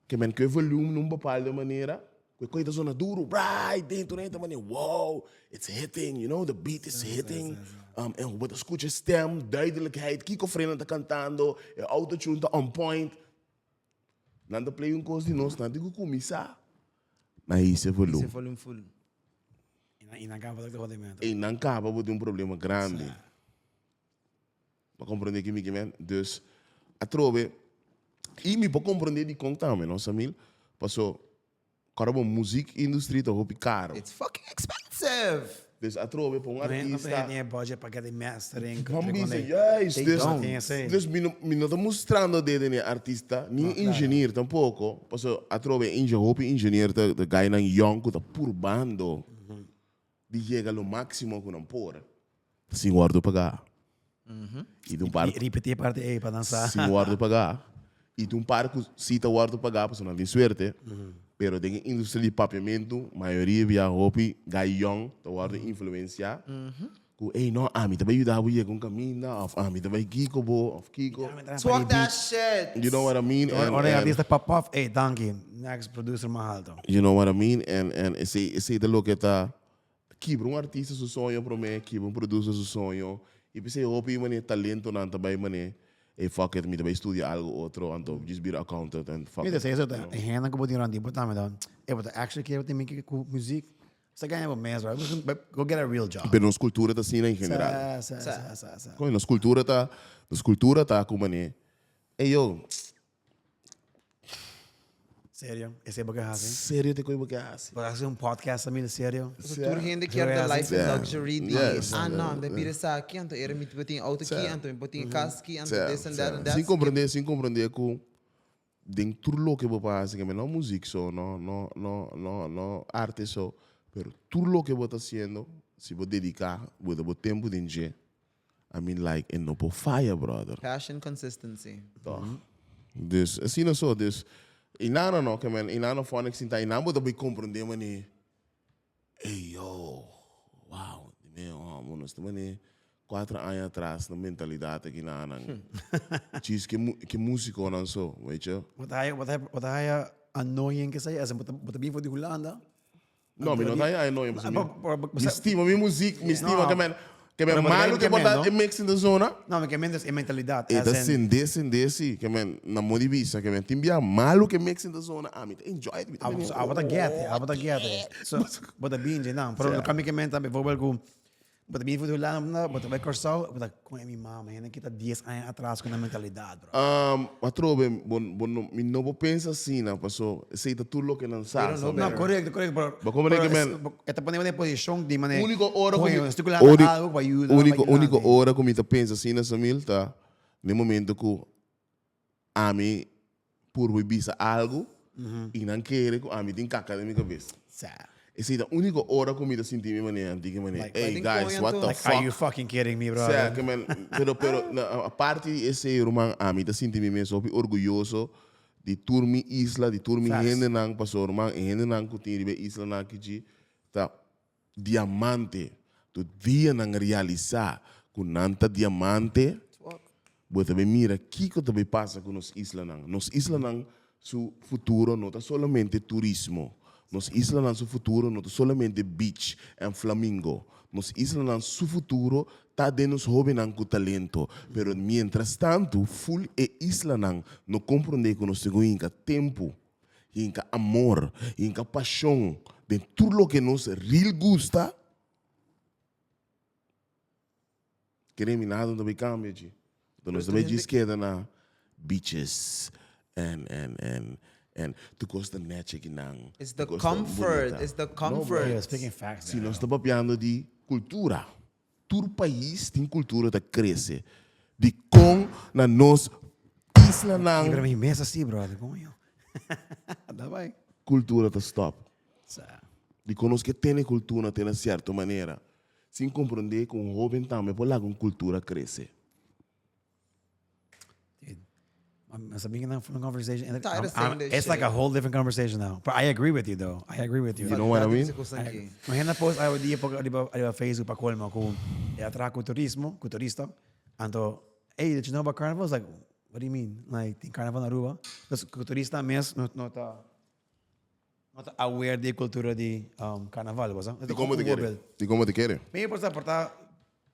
Ke men ku e volume na un bepaalde manera, ku e koi ta zona duru, right dentro den ta manera, wow, it's hitting, you know, the beat is hitting. Um, en bo ta skucha e stem, duidelijkheid, kiko Frena ta kantando, e autotune ta on point. Nan ta play un kos di nos, nan tin ku kuminsá na hisa e volume. Hisa e volume full. I nan kaba ta hodimentu. I nan kaba bo tin un problema grandi. Bo a comprende ki mi ke men? Dus, atrobe, i mi por comprende dikon tambe, no, Samil? Paso, kòrda bo, muzik industry ta hopi karo. It's fucking expensive! Dus atrobe, pa un artista. No tin e budget pa get e mastering. Ban bisa, juist. They don't. Dus, mi no, mi no ta mustrando dede ni e artista, ni e ingenier tampoko. Paso, atrobe, inge, hopi ingenier ta, ta guynan yong ku ta purbando di yega lo máximo ku nan por. Sin wòrdu pagá. I tin un par. Ripití e parti ei pa nan sa. Sin wòrdu pagá. I tin un par ku sí ta wòrdu pagá pasobra nan tin suerte. Pero den e industria di papiamentu, mayoria bia hopi gai yòn ta wòrdu influensiá ku, ey no, ami ta bai yuda bo yega un kaminda òf ami ta bai kiko bo òf kiko. Talk that shit! You know what I mean? And, Ora e artista pop off, ey, danki, next producer mas alto. You know what I mean? And, and esei, esei ta loke ta Kibra un artista su soño promé, kibra un producer su soño. I p'esei hopi manera talentonan ta bai manera, ey fuck it, mi ta bai studia algo otro, anto djis bira accountant and fuck Mira, it. esei ta e hendenan ku bo tin rònt di bo tambe ta, ey bo ta actually kier bo tin miki ku muzik, sa gaña bo mes bro, go get a real job. Pero nos kultura ta asina en general. Sa, sa, sa, sa, sa. Nos kultura ta, nos kultura ta ku manera, ey yo, Serio, esei bo ke hasi? Serio te koe bo ke hasi? Bo hasi un podcast a mi serio? So tur hende kier the life in luxury di ah no, mi ta bira esaki, anto era mi por tin auto aki, anto mi por tin kas aki, anto this and that and that. Sin comprende, sin comprende ku den tur loke bo por hasi, no muzik so, no, no, no, no, no arte so, pero tur loke bo ta hasiendo, si bo dedica, bo ta bo tempu den dje, I mean like e no por faya brother. Passion consistency. Toch. Dus asina so, dus inana no ke men inana Phonics sinta inan bo ta bay comprende mane ey yo wow di me homo nos ta mane cuatro aña atras na mentalidad aki nanan djis ke ke musiconan so weet je. Bo ta haya bo ta bo ta haya annoying kesei as in bo ta bo ta bin for di Hulanda. No, mi no ta haya annoying pasobra mi mi stima mi muziek, mi stima ke men ke men malo ke por ta e mix in de zona. No, mi ke men dus e mentalidad. E ta sende sende si, ke men na mo di bisa ke men tin bia malo ke mix in de zona, ami ta enjoy it. Mi ta bini. Abo ta get it, abo ta get it. So, bo ta binge nan. Pero loke mi ke men ta bijvoorbeeld ku Bo ta bini for di Hulanda, bo ta bai Kòrsou, bo ta kon e mi mama, hende ki ta dies aña atras ku nan mentalidat, bro. Atrobe, bo, bo no, mi no por pensa asina, paso esei ta tur loke nan sa, sa No, korekto, korekto, pero, Bo komprende pero ke men. E ta pone bo den posishon di manera, Úniko ora ku mi, koño, estoy ku lanta algu pa yuda, pa úniko, yuda úniko mi. ora ku mi ta pensa asina, Samil, ta den momento ku ami purba bisa algu i nan kere ku ami tin kaka den mi kabes. Sa. Esei ta úniko ora ku mi ta sinti mi manera anti ki manera, Like, ey guys, what the Like, are you fuck? fucking kidding me, Sea, brother? ke men, pero, pero, na, aparte di esei, ruman, ami ta sinti mi mes hopi orguyoso di tur mi isla, di tur mi Facts. hendenan, pasobra, ruman, e hendenan ku tin riba e islanan aki dji ta diamante. Tu dia nan realisá ku nan ta diamante, bo ta bai mira kiko ta bai pasa ku nos islanan. Nos islanan su futuro no ta solamente turismo. Nos islanan su futuro no ta solamente beach en flamingo. Nos islanan su futuro ta den nos hóbennan ku talento. Pero mientras tantu ful e islanan no komprondé ku nos tin ku hinka tempu Hinka amor, hinka pashon den tur loke nos real gusta. Kere mi nada no ta bay cambia dji. Enton nos ta bay djis keda na beaches and and and and tur cos ta nechi akinan. It's the comfort, it's the comfort. Yeah, speaking facts Si nos ta papiando di cultura, Tur pais tin cultura ta crece. Dicon na nos islanan. Kibra mi mesa si brother, coño. Da bai. Cultura ta stop. Sa. Dikon nos ke tene kultura te na sierto manera, sin komprondé ku un hóben tambe por laga un kultura krese. Nos a bin na un conversation. And Tired of saying this It's like a whole different conversation now. But I agree with you though. I agree with you. You know what I mean? Imagina post awe dia poko ariba ariba Facebook pa colmo ku e a traha ku turismo, ku turista. Anto, hey, did you know about carnival? It's like, what do you mean? Like, tin carnival na Aruba? Dus ku turista mes no no ta no ta aware di e cultura di um, carnaval, bo sa? Di como te kere? Di como te kere? Mi por sa por ta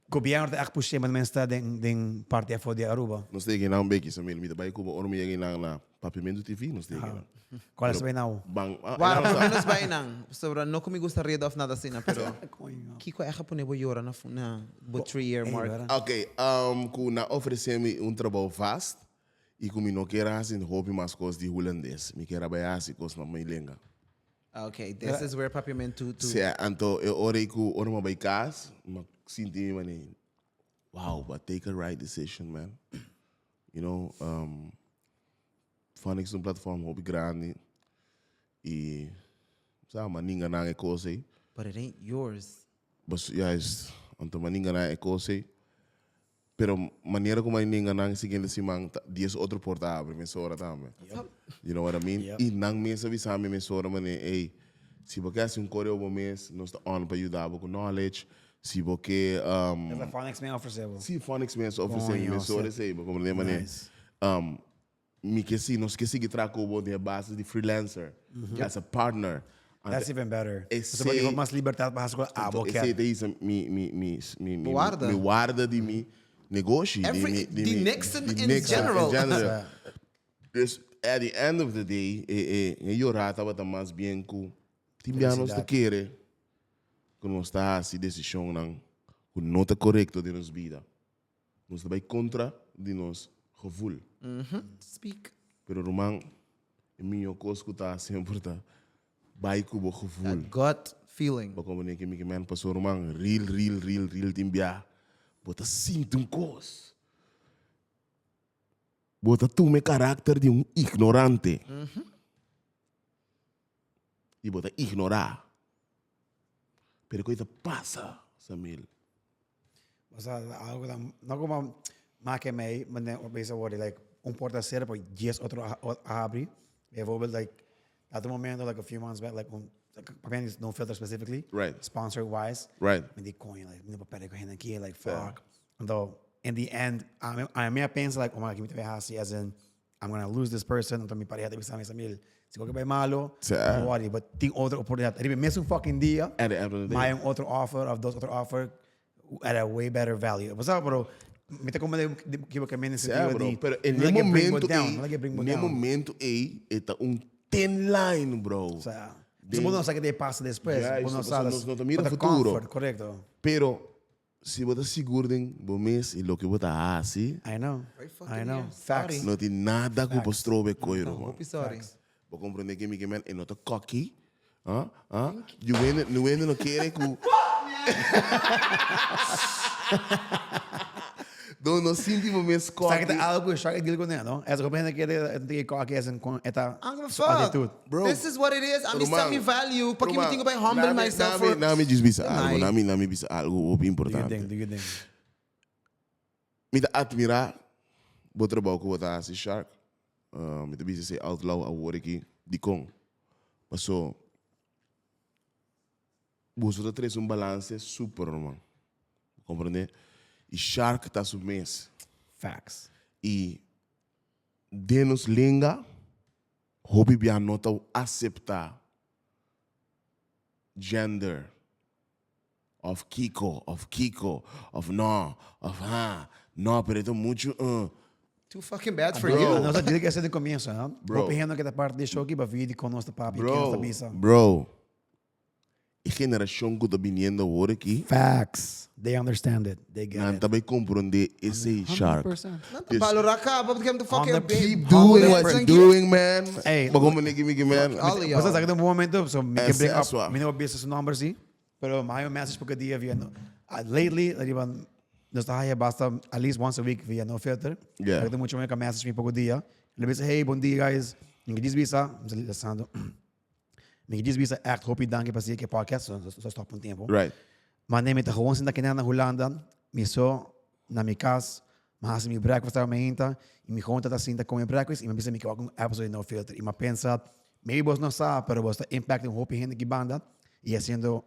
gobierno ta echt pushe maar mensen ta den den parti afo di Aruba. Nos ta yega einan un beki, Samil. Mi ta bai Cuba ora mi yega einan na Papiamento TV, nos ta yega einan. Cual es bai nou? Ban, ah, Wara, einan por sa. menos bai nan. Pasobra no cu mi gusta reda of nada asina, pero Coño. kico a pone bo yora na na bo 3 year Ey, mark? wera. Ok, um, cu nan ofrece mi un trabou vast y cu mi no kier a haci hopi mas cos di Hulandes. Mi kier a bai haci cos na mi lenga. Ok, this is where Papiamento to. Sea, anto e ora ei ku ora mi a bai kas, mi a sinti mi manera, wow, but take a right decision, man. You know, um, Phonics ta un platform hopi grandi i sa, mi a ninga nan e kos ei. But it ain't yours. Bas, juist, anto mi a ninga nan e kos ei. Pero manera ku mi ninga nan e siguiente siman, ta dies otro porta a abri mesora tambe. You know what I mean? Yep. I nan mes a bisa mi mesora manera, ey, si bo ke hasi un koreo bo mes, nos ta on pa yuda bo ku knowledge. Si bo ke, That's a Phonics mes ofrece bo. Si, Phonics mes ofrece mi Coño, mesora se. esey, bo comprende manera. Nice. Mi ke si, nos ke sigui traha ku bo den e base di freelancer, as a partner. That's even better. Esey, Pasobra bo tin mas libertad pa hasi ku abo Esey kier. ta hisa mi, mi, mi, mi, mi, Warda. mi warda di mi negoshi, di Every, mi, di di mi, Nixon di in Nixon general. in general. Dus at the end of the day, e, e, e yorá tabata mas bien ku tin bia nos ta Felicidad. kere ku nos ta hasi desishonnan ku no ta korekto den nos bida. Nos ta bai kontra di nos gevoel. Speak. Pero ruman, e mihó kos ku ta semper ta bai ku bo gevoel. That gut feeling. Bo komprende ke mi ke men? Pasobra ruman, real, real, real, real tin bia bo ta sinti un kos. Bo ta tuma e karakter di un ignorante. I bo ta ignorá. Pero koi ta pasa, Samil? Osea, algo ta, no como make mei, mane bisa word like un porta cera por dies otro a habri. Bijvoorbeeld like dat un momento like a few months back like un papia di no filter specifically. Right. Sponsor wise. Right. Mi di coño like mi no por perde cu hende aki like fuck. Anto in the end ami ami a pensa like oh my god ki mi ta bay haci as in I'm gonna lose this person, anto mi pareha ta bisa mi, Samil, si cualkier bay malo, Sí. no worry, but tin otro oportunidad. Riba e mesun fucking dia, At the end of the day. maya un otro offer of dos otro offer at a way better value. Bo sa, pero mi ta como de equivoca mi en el Sí, sentido bro. di, Pero en no e like bring bo momento down, ei, no like bring bo n'e down. momento ei, e ta un thin line, bro. O sea, bo no sa ke te pasa despues, Juist, bo no pasobra sa, nos no ta mira bo ta futuro. comfort, correcto. Pero Si bo ta sigur den bo mes i loke bo ta hasi. I know. Right fucking I know. here. Facts. Sorry. No tin nada ku por strobe koe, ruman. Hopi sorry. Bo komprende ke mi ke men e no ta cocky. Ah, ah. Yu hende, nu hende no kere ku. No, no sinti bo mes Sa cocky. ke ta algo ku Shark a deal kuné, no? Es hopi hende kere e ta tiki cocky es en kon e ta I don't give a su fuck. attitude. Bro. This is what it is. Ami sa Ruman, mi value. Pa ki mi ruman, tin ku bai humble nami, myself nami, for nami djis bisa algo. Nai. Nami, nami bisa algo hopi Do your importante. thing, do your thing. Mi ta admira bo trabou ku bo ta hasi, Shark. Uh, mi ta bisa esei out loud awor aki. Dikon? Paso, boso ta trese un balance super, ruman. Bo komprende? I Shark ta su mes. Facts. I den nos lenga, Hopi bia no ta asepta gender of kiko of kiko of no of ha no pero e ta muchu uh. Too fucking bad for Bro. you. Nos a dile que ese de comienzo, no? Bro. Hopi hende que ta parte di show aki pa vidi con nos ta papia, ken nos ta Bro, bisa. bro. E generashon ku ta biniendo awor aki. Facts. They understand it. They get Nan it. ta bai komprondé esei, Shark. 100%. Nan ta balorá kaba porque I'm the fucking Hundred- Keep doing what you're doing, man. Ey. Bo komo niki miki, man. All of y'all. Bo sa sa ku un momento, so mi ke bring up, Esei mi no bisa su nomber si, pero mi haña un message poko dia via no, lately, riba, nos ta haña basta at least once a week via No Filter. Yeah. Pero tin mucho men ku a message mi poko dia. Mi bisa, hey, bon dia guys. Mi ke djis bisa, mi sa lesando. Mi djis bisa echt hopi danki pa sigui ke podcast, so so stop un tempo. Right. Ma nee, mi ta gewoon sinta kende na Hulanda, mi so na mi kas, mi hasi mi breakfast awe mainta, y mi gewoon ta sinta come breakfast y mi bisa mi ke wak un episode di No Filter. Y mi a pensa, maybe bos no sa, pero bos ta impacting hopi hende ki banda y haciendo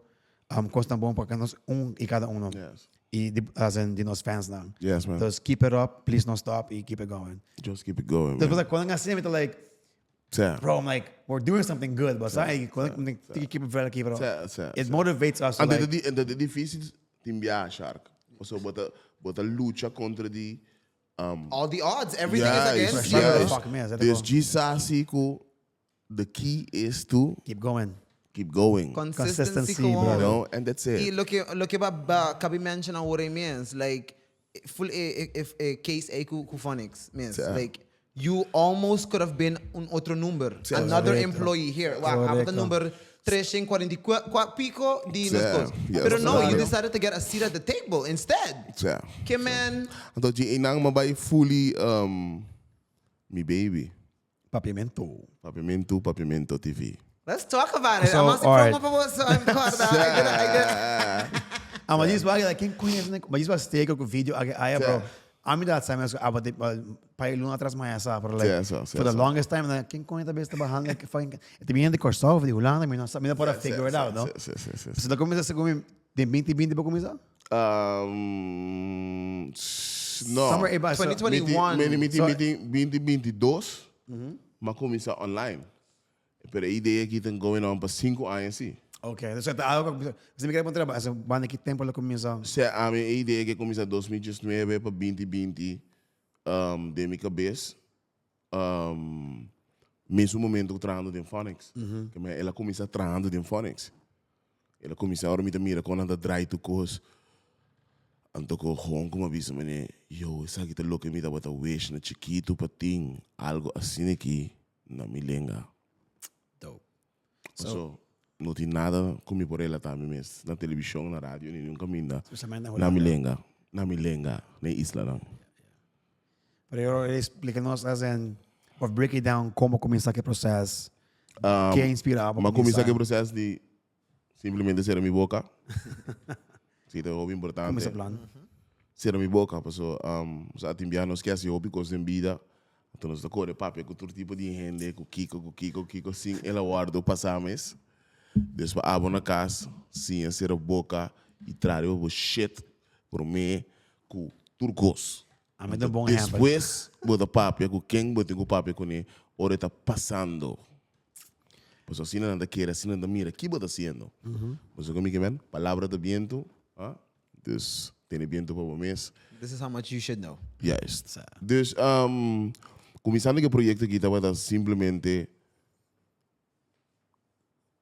um, cosnan bon pa nos un y cada uno. Yes. Y di, as in, di nos fans nan. Yes, man. Dus keep it up, please no stop y keep it going. Just keep it going, Dus man. basta cuando así mi ta like, Sa. bro, I'm like, we're doing something good, but sa, cuando keep it verder, keep it up. Sa, sa, It sa. motivates us to Anto like, di, anto di difícil tin biaha, Shark. Paso bo ta, bo ta lucha contra di All the odds, everything is Juist, against you. juist. Fuck me, is Dus djis asi ku the key is to keep going. keep going. Consistency, Consistency, gewoon. You brother. know, and that's Y it. loke, loke ba, ba kabi mention awor ei mes, like, full e, e, e, e case ei ku, ku Phonics mes. Sí. Like, you almost could have been un otro number. Sí. Another Correcto. employee here. Wak, abo ta Correcto. number 344 pico di nos Sí, cos. yes, Pero no, you claro. decided to get a seat at the table instead. Sí. Ke man, Anto dje einan mi a bai fully um, mi baby. Papiamento. Papiamento, Papiamento TV. Let's talk about it. So, I'm asking alright. promo pa boso. I'm corda. I get it, I get it. Ah, maar die is waar, ken kon je maar die is wel steken ook een video. Ah, ja, bro. A mi dat zijn mensen, ah, wat dit, paar luna atras maar ja, bro. Like, Ja, zo, zo, for the zo. longest time, dan ken kon je dat best behandelen. Fucking, het begint de Corsao of die Holanda, maar no, mi no por figure it out, no? Sí, sí, sí, Dus sí. dan comienza, se come, de 2020 pa comienza? No. Somewhere about, so, 2021. Miti, miti, So- miti, 2022, m'a kuminsá online. Pero e idea aki ta going on pa 5 aña si. Ok, dus het algo, si mi quer preguntar, asa banda ki tempo lo comienza? Sea, ami e idea aki a kuminsá 2019 pa 2020 um, den mi kabes. Um, mesun momento ku trahando den Phonics. Ke men el a kuminsá trahando den Phonics. El a kuminsá ora mi ta mira kon nan ta draai tur kos. Anto ku gewoon ku mi a bisa mene, yo, esaki ta loke mi tabata wish na chikitu pa tin algo asina aki na mi lenga. Dope. Paso, no tin nada ku mi por relatá mi mes na televishon, na radio, ni nunca kaminda. Especialmente na Na mi Hulanda. lenga, na mi lenga, na e islanan. Pero explica nos as in, of break it down como comienza que proces, que inspira Ma cuminsa cu e proces di simplemente cera mi boca. Si, ta hopi importante. Cuminsa plan. Cera mi boca, paso sa tin bia nos ke haci hopi cos den bida, anto nos ta core papia cu tur tipo di hende, cu kico, cu kico, kico, sin el a wordo pasa mes. Des pa abo na cas, siña cera boca y traha riba bo shit prome cu tur cos. Ami ta un bon ehempel. Despues bo ta papia ku ken bo tin ku papia kuné ora e ta pasando. Pasobra asina nan ta kere, asina nan ta mira ki bo ta hasiendo. Bo sa ku mi ke men? Palabra ta bientu, ah, dus tene bientu pa bo mes. This is how much you should know. Juist. Dus kuminsando ku e proyekto aki tabata simplemente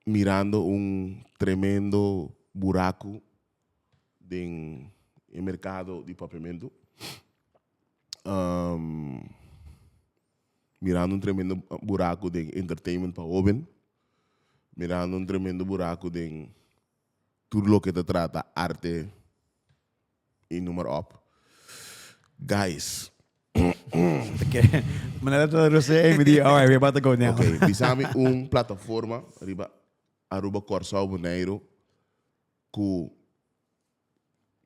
mirando un tremendo buraku den e merkado di papiamentu. Mirando un tremendo buraku den entertainment pa hoben. Mirando un tremendo buraku den tur loke ta trata arte y noem maar op. Guys. Manera ta Rosé mi di, alright, we're about to go now. Ok, bisa mi un plataforma riba Aruba, Kòrsou, Boneiru ku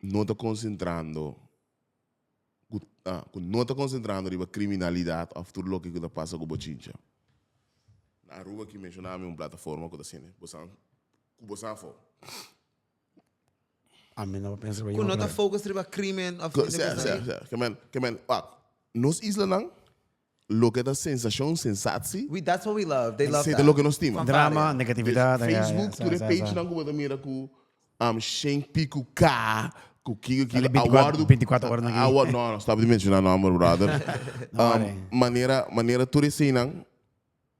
no ta konsentrando ku ah ku no ta konsentrando riba kriminalidat òf tur loke ku ta pasa ku bochincha. Na Aruba ki menshoná mi un plataforma ku ta asina, bo sa ku bo sa afó. Ami no pensa Ku no ta focus riba crimen of Ku sea sea sea ke men ke men wak nos islanan loke ta sensashon sensatsi We that's what we love they love esei that ta loke nos stima. Drama, negatividad Dus Facebook tur e pagenan ku bo ta mira ku Shen Piku K ku kiko kiko a wòrdu 24 ora nan aki. No no stop di menshoná nòmber brother manera manera tur eseinan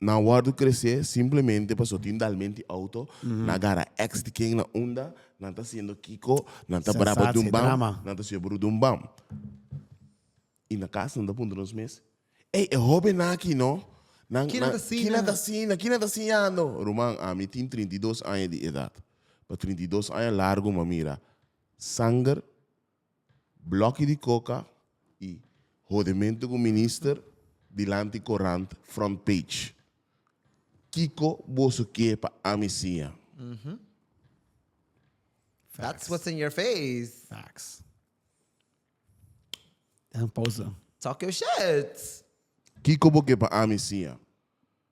Nan wòrdu kresé simplemente paso tin dalmenti outo, nan gara ex di ken na unda, nan ta hasiendo kiko, nan ta braba dun bam, nan ta hasiendo bru dun bam. I na kas nan ta puntra nos mes, Ey, e hóbennan aki no, nan, Kina nan, ta siña? kina ta siña, kina ta siñando? Ruman, ami tin 32 aña di edat. Pa 32 aña largu m'a mira sanger, Bloki di koka i hodementu ku minister dilanti korant front page. Kiko boso ke pa ami siña? That's what's in your face. Facts. Dan pausa. Talk your shit. Kiko bo ke pa ami siña?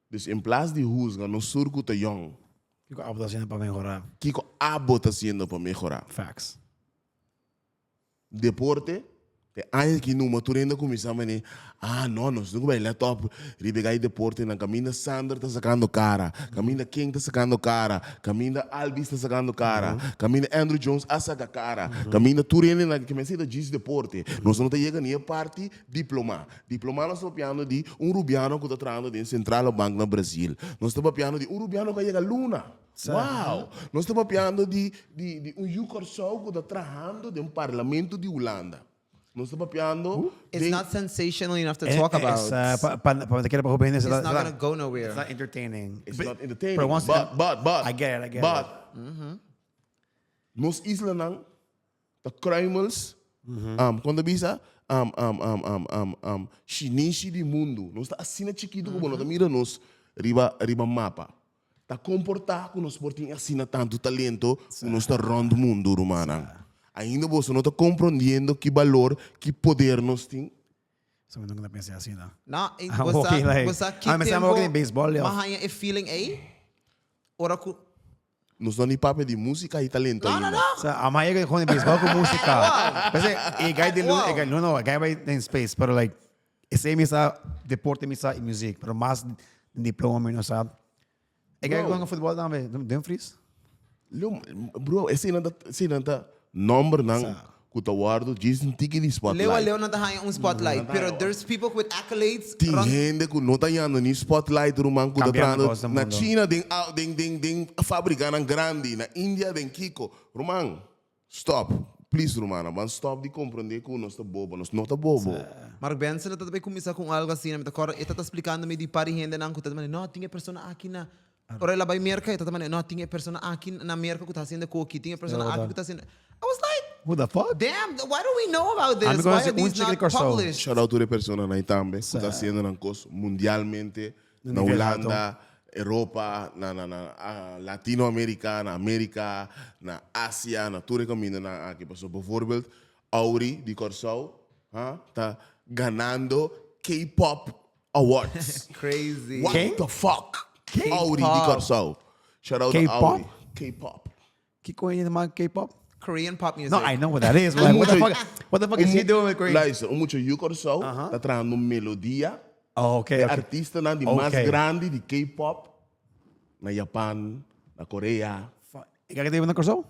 Dus in plaas di huzga nos sur ku ta yòn. Kiko abo ta hasiendo pa mehorá? Kiko abo ta hasiendo pa mehorá? Facts. Deporte, e aña ki numa tur hende a kuminsá mane, ah no, nos tin ku bai let op riba e gai deportenan, kaminda Sander ta sakando kara, kaminda ken ta sakando kara, kaminda Albies ta sakando kara, kaminda Andrew Jones a saka kara, kaminda tur hendenan ke mester ta djis deporte. Nos no ta yega ni e parti diplomá. Diplomá nos ta papiando di un rubiano ku ta trahando den Centrale Bank na Brazil. Nos ta papiando di un rubiano ku a yega luna. Wow! Nos ta papiando di di di un yu Kòrsou ku ta trahando den parlamento di Hulanda. Nos ta papiando It's den. not sensational enough to talk about. Es pa pa pa kere pa hopi hende It's not gonna go nowhere. It's not entertaining. It's not entertaining. Pero once But, but, but. I get it, I get but, it. Nos islanan ta kruimels, kon ta bisa, shinishi di mundu. Nos ta asina chikitu ku bo no ta mira nos riba riba mapa. Ta komportá ku nos por tin asina tantu talento ku nos ta rònt mundu, rumannan. Ainda boso no ta komprondiendo ki balor, ki poder nos tin. So mi nunca ta pensa asina. No, i I'm bo sa, walking like, bo sa ki ah, mi sa tempo walking in baseball, m'a ja. haña e feeling ei? Ora ku Nos no ni papia di músika i talento No, no, ainda. no. Sa, a maya gewoon in baseball ku músika. Pese, e guy di luna, Wow. e guy, no, no, e guy bai in space, pero like, esei mi sa deporte mi sa i muziek, pero mas diploma mi no sa. E guy Bro. ku futbol tambe, Dumfries? Leo, bro, eseinan ta, eseinan ta nombernan Sa. ku ta wòrdu djis un tiki di spotlight. Leo a Leo no ta haña un spotlight, pero there's people with accolades Tin rond. hende ku no ta hañando ni spotlight ruman ku ta Cambiando trahando cos den na mundo. China den au den den den fabrikanan grandi, na India den kiko. Ruman, stop. Please rumannan, ban stop di komprondé ku nos ta bobo. Nos no ta bobo. Mark Benson ta tabata kuminsá ku un algu asina, mi ta kòrda e ta splikando mi di par di hendenan ku ta manda, no, tin e persona aki na Ora el a bai Merca, e ta ta manda, no, tin e persona aki na Merca ku ta hasiendo koki, tin e persona aki ku ta hasiendo. I was like, Who the fuck? damn, why don't we know about Ami this? Why konosi are un these chick di not Kòrsou. published? Shout out tur e personanan ei tambe ku ta hasiendo nan kos mundialmente na nivel Hulanda, Europa, na na na Latinoamerica, na America, na Asia, na tur e kamindanan aki. Pasobra bijvoorbeeld Aury di Kòrsou ha ta ganando K-pop Awards. Crazy. What Ken? the fuck? K-pop. Aury di Kòrsou. Shout out to K-pop? Aury. K-pop. Kiko e man K-pop? Korean pop music. No, I know what that is. But like, what the fuck? What the fuck is he doing with Korean? Luister, un mucha yu Kòrsou ta trahando melodia. Oh, okay, E okay. artistanan di mas Okay. grandi di K-pop na Japan, na Korea. E kaka ta biba na Kòrsou?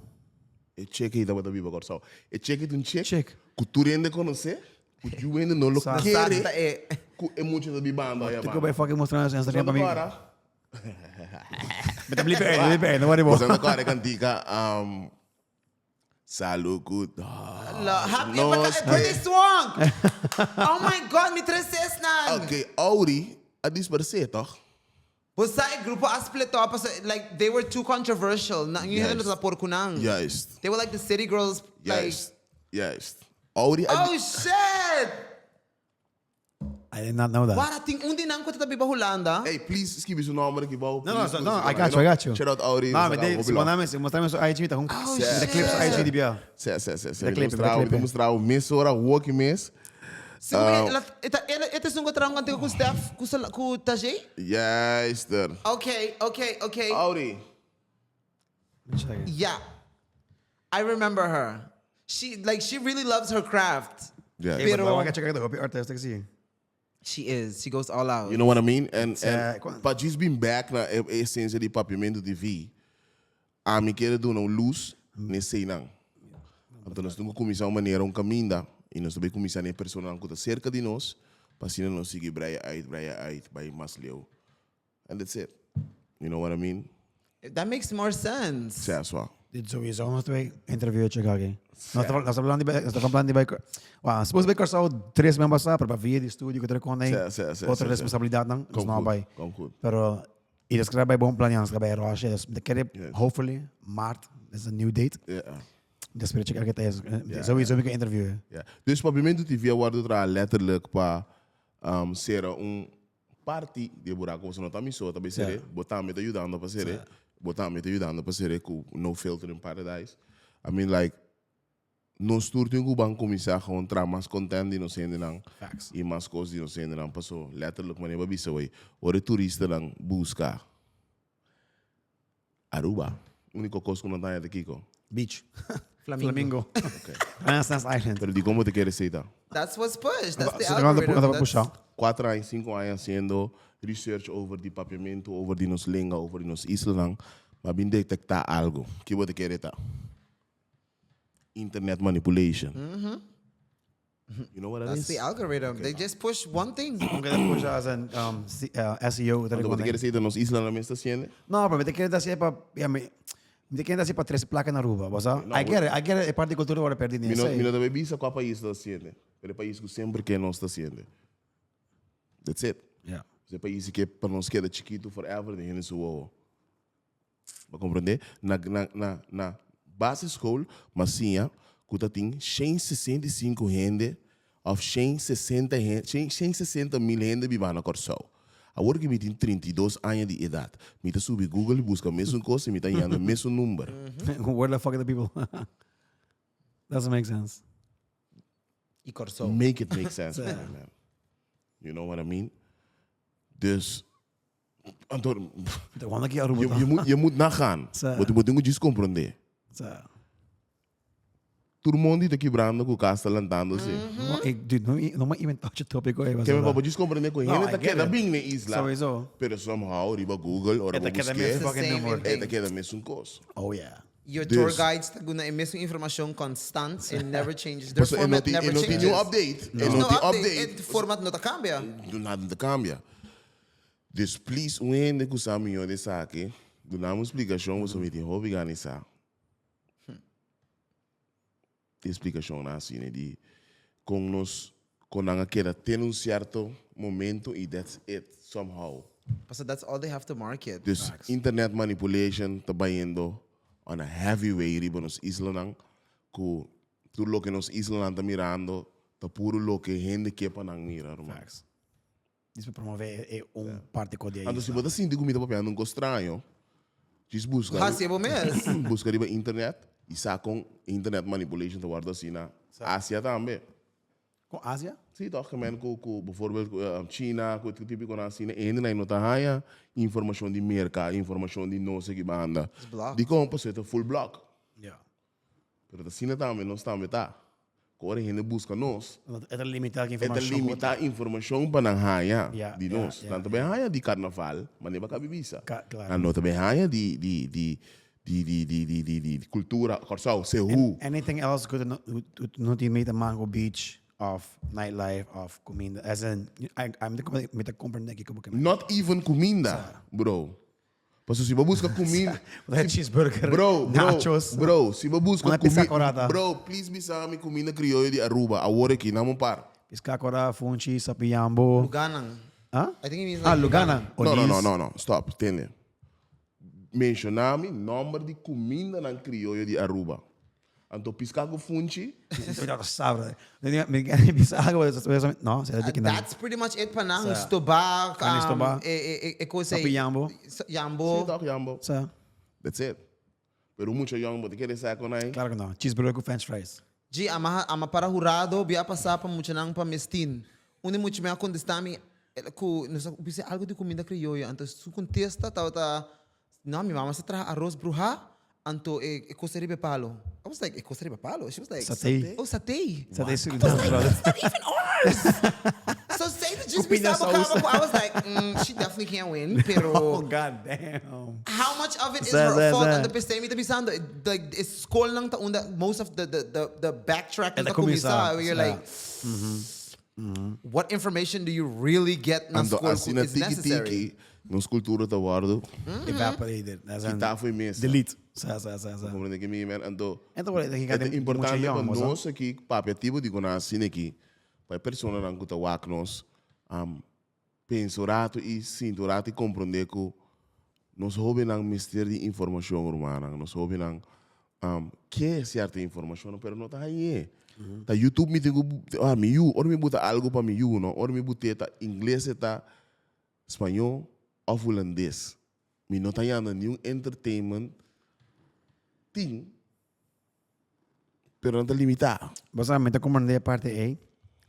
E cheke tabata biba Kòrsou. E cheke ta un chek Chek. ku tur hende konosé, ku yu hende no lo Sa. kere Sa ta e. ku e mucha ta bibando aya Tuko banda. bai fucking mustra nos Instagram pa mi. Ora. Mi ta blipe ei, blipe ei, no worry bo. Boso no kòrda e kantika um, Salu ku La, happy Nos birthday song! Oh my God, mi tres sesnan! Ok, Auri a dispersé toch? Bo sa e grupo a split up paso like they were too controversial. Na, niun hende no Juist. ta por ku nan. Juist. They were like the city girls like Juist. Juist. Auri a Oh shit! I did not know that. Wara tin un di nan ku ta biba Hulanda. Hey, please skibi su nomber aki bou. No, no, Please, no, please, I got you, I got you. Shout out Auri. No, me si mandame, si mostrame su IG, ta un Oh, the shit. clips IG di bia. Si, si, si, si. The clip, the Mi ta clip. mustra bo mesora woki mes. Si ku mi, e ta e ta esun ku a traha un kantiga ku Stef, ku Sala, ku Tajay? Juister. Okay, okay, okay. Auri. Yeah. I remember her. She like she really loves her craft. Yeah. Hey, Pero but wak check de hopi artist si. she is. She goes all out. You know what I mean? And, Sa- and pa djis bin back na e e esencia di Papiamento TV, ami kere duna un luz n'eseinan. Anto nos tin ku kuminsá un manera, un kaminda, i nos ta bai kuminsá n'e personanan ku ta serka di nos, pa asina nos sigui braya uit, braya uit, bai mas leu. And that's it. You know what I mean? That makes more sense. Sea swa. Dit sowieso nos twee interview check aki. Nos ta nos ta plan di bai nos ta plan di bai Wa, suppose bai Kòrsou tres men pasá, pero pa via di studio ku tur kon ei Sea, sea, sea, otro sea, sea. responsabilidatnan, nos Kom no a goed, bai. kom goed. Pero i nos kere bai bon plania, nos kere bai Russia, dus mi ta kere Yes. hopefully maart is a new date. Yeah. Mi ta spera check aki ta es. Ja, Sowieso mi ke interview. Ja. Dus Papiamento TV a wòrdu traha letterlijk pa um, sera un. parti di e buraco pasobra no ta mi so ta bay sere, bo tambe ta yudando pa sere, bo tambe ta yudando pa sere cu No Filter in Paradise. I mean like nos tur tin cu ban cuminsa gewoon traha mas content di nos hendenan y mas cos di nos hendenan paso letterlijk manera bo a bisa wey ora e turistanan busca Aruba. Unico cos cu nan ta haña ta kico? Beach. Flamingo. Flamingo. Renaissance Island. Pero dicon bo ta kere esey ta? That's what's pushed. That's the So, nan ta algorithm. That's pusha. Cuatro aña, cinco aña haciendo research over di papiamento, over di nos lenga, over di nos islanan, m'a bin detecta algo. Ki bo ta kere ta? Internet manipulation. You know what that That's is? the algorithm. They just push one thing. Aunque te pusha as in um, C, uh, SEO. Anto bo ta kere esey ta nos islanan mes ta haciendo? No, pero mi ta kere hasi pa, ja, mi, mi ta kere hasi pa trece placa na Aruba, bo sa? No, I get it, I get it, e parte di cultura worde perdi Mi no, esey. mi no ta bay bisa cua pais ta haciendo, pero e pais cu semper ke nos ta haciendo. That's it. Yeah. E pais ke pa nos keda chikito forever den hende su wowo. Bo a comprende? Na, na, na, na basisschool m'a siña cu ta tin 165 hende of 160 hen, 160 mil hende biba na Kòrsou. Awor cu mi tin 32 aña di edad, mi ta subi Google y busca mesun cos y mi ta hañando mesun number. Where the fuck are the people? Doesn't make sense. Y Kòrsou. Make it make sense, man. You know what I mean? Dus, Anto, De wanda ki Aruba je, ta. je, moet, je moet nagaan. Sa. Bo, bo tin ku djis komprondé. Sa. Tur mondi ta kibrando ku kas ta lantando si. No, ik, dude, no, no ma inventá otro tópiko eh, Ke pasobra. men pa bo djis komprondé ku No, hende I ta get keda it. bin n'e isla. Sowieso. Pero somehow riba Google ora E bo ta keda busk'é, mes fucking Same number. e ta keda mesun kos. Oh yeah. Your tour Dus- guides ta guna e mesun informacion constant. It never changes. Their Paso e no format tin, e never no tin changes. niun update. E There's no no tin update. update. E format no ta cambia. Nada ta cambia. Dus please un hende ku sa mihó di esaki, duna mi un splikashon pasobra mi tin hopi gana di sa. E splikashonnan asina di kon nos, kon nan a keda te na un sierto momento i that's it somehow. Pasobra that's all they have to market. Dus internet manipulation ta bayendo on a heavy way riba nos islanan ku tur loke nos islanan ta mirando ta puro loke hende ke pa nan mira ruman. Facts. Dis pa promove e un parti ko di e Anto si isla. bo ta sinti ku mi ta papiando un kos straño, djis buska Hasi bo mes. buska riba internet i sa kon internet manipulation ta wòrdu hasi na Asia tambe. Kon Asia? Si tòg, ke men ku ku bijvoorbeeld ku China ku e típikonan asina, e hendenan no ta haña informashon di Merka, informashon di nos aki banda. It's blocked. Dikon? Pasobra e ta full block. Ja. Pero ta asina tambe nos tambe ta. Ku ora hende buska nos, E ta limitá ki e ta informashon ku limitá informashon pa nan haña Ya, di ya, nos. ya, Nan ta bay haña di karnaval, ma ne baka bibisa. Ka, klaro. Nan no ta bay haña di di di di di di di di di kultura Kòrsou, Sehu. Anything else ku no no tin mee te maken ku beach of nightlife of kuminda. As in, I, I, mi ta komprendé kiko bo ke men. Not even kuminda, bro. Paso si bo busca cuminda. Una cheeseburger, Bro, bro, nachos. bro, si bo busca Una pizza cuminda. corada. Bro, please bisa mi cuminda crioyo di Aruba. Awor aki, name un par. Pisca corada, funchi, sapiyambo. Luganan. Ah? I think he means Ah, like Lugana. No, no, no, no, no. Stop, tende. Menciona mi nomber di cumindanan crioyo di Aruba. Anto pisca cu funchi. Mi sabra. Mi bisa algo, no, será di kinan. That's pretty much it pa nan. Stoba, Carne stoba. e e e cosa Sapi yambo. Yambo. Sí, toch, yambo. Sa. That's it. Pero mucho yong bo te kere sa con ahí. Claro que no. Cheeseburger cu french fries. Ji, ama ama para hurado bia pasa pa muchanan pa mestin. Un di mucha mi a contesta mi cu nos a bisa algo di cuminda crioyo. Anto su contesta tabata No, mi mama sa traha arroz bruha, anto e e cosa riba e palo. I was like, e cosa riba palo? She was like, Satay. Oh, satay. Satay I Suriname, was like, brother. that's not even ours. so say the just Ku pina bisa bo saus. kaba ku, I was like, mm, she definitely can't win, pero Oh, god damn. how much of it is Sa, her sa, fault? sa. Anto p'esei mi ta bisando, like, e skolnan ta unda most of the the the the backtrack E ta ta kuminsá, kuminsá, where you're sa. like, What information do you really get na Anto school ku asina is tiki necessary? tiki nos kultura ta wòrdu Evaporated. As in, kitá fo'i mesa. Delete. Sa, sa, sa, sa. Comprende ki mi men? Anto Ento por e e ta importante pa mucha nos aki papia tipo di ku nan asina aki pa e personanan ku ta wak nos pensa un ratu i sinti un ratu i komprondé ku nos hóbennan mester di informashon rumannan. Nos hóbennan ke sierto informashonnan pero no ta hañ'é. Ta YouTube mi tin ku, ah mi yu, ora mi buta algu pa mi yu no, ora mi but'é ta ingles e ta. Spañó òf Hulandes. Mi no ta yanda niun entertainment tin, pero nan ta limitá. Bo sa, mi ta comprende e parti ei.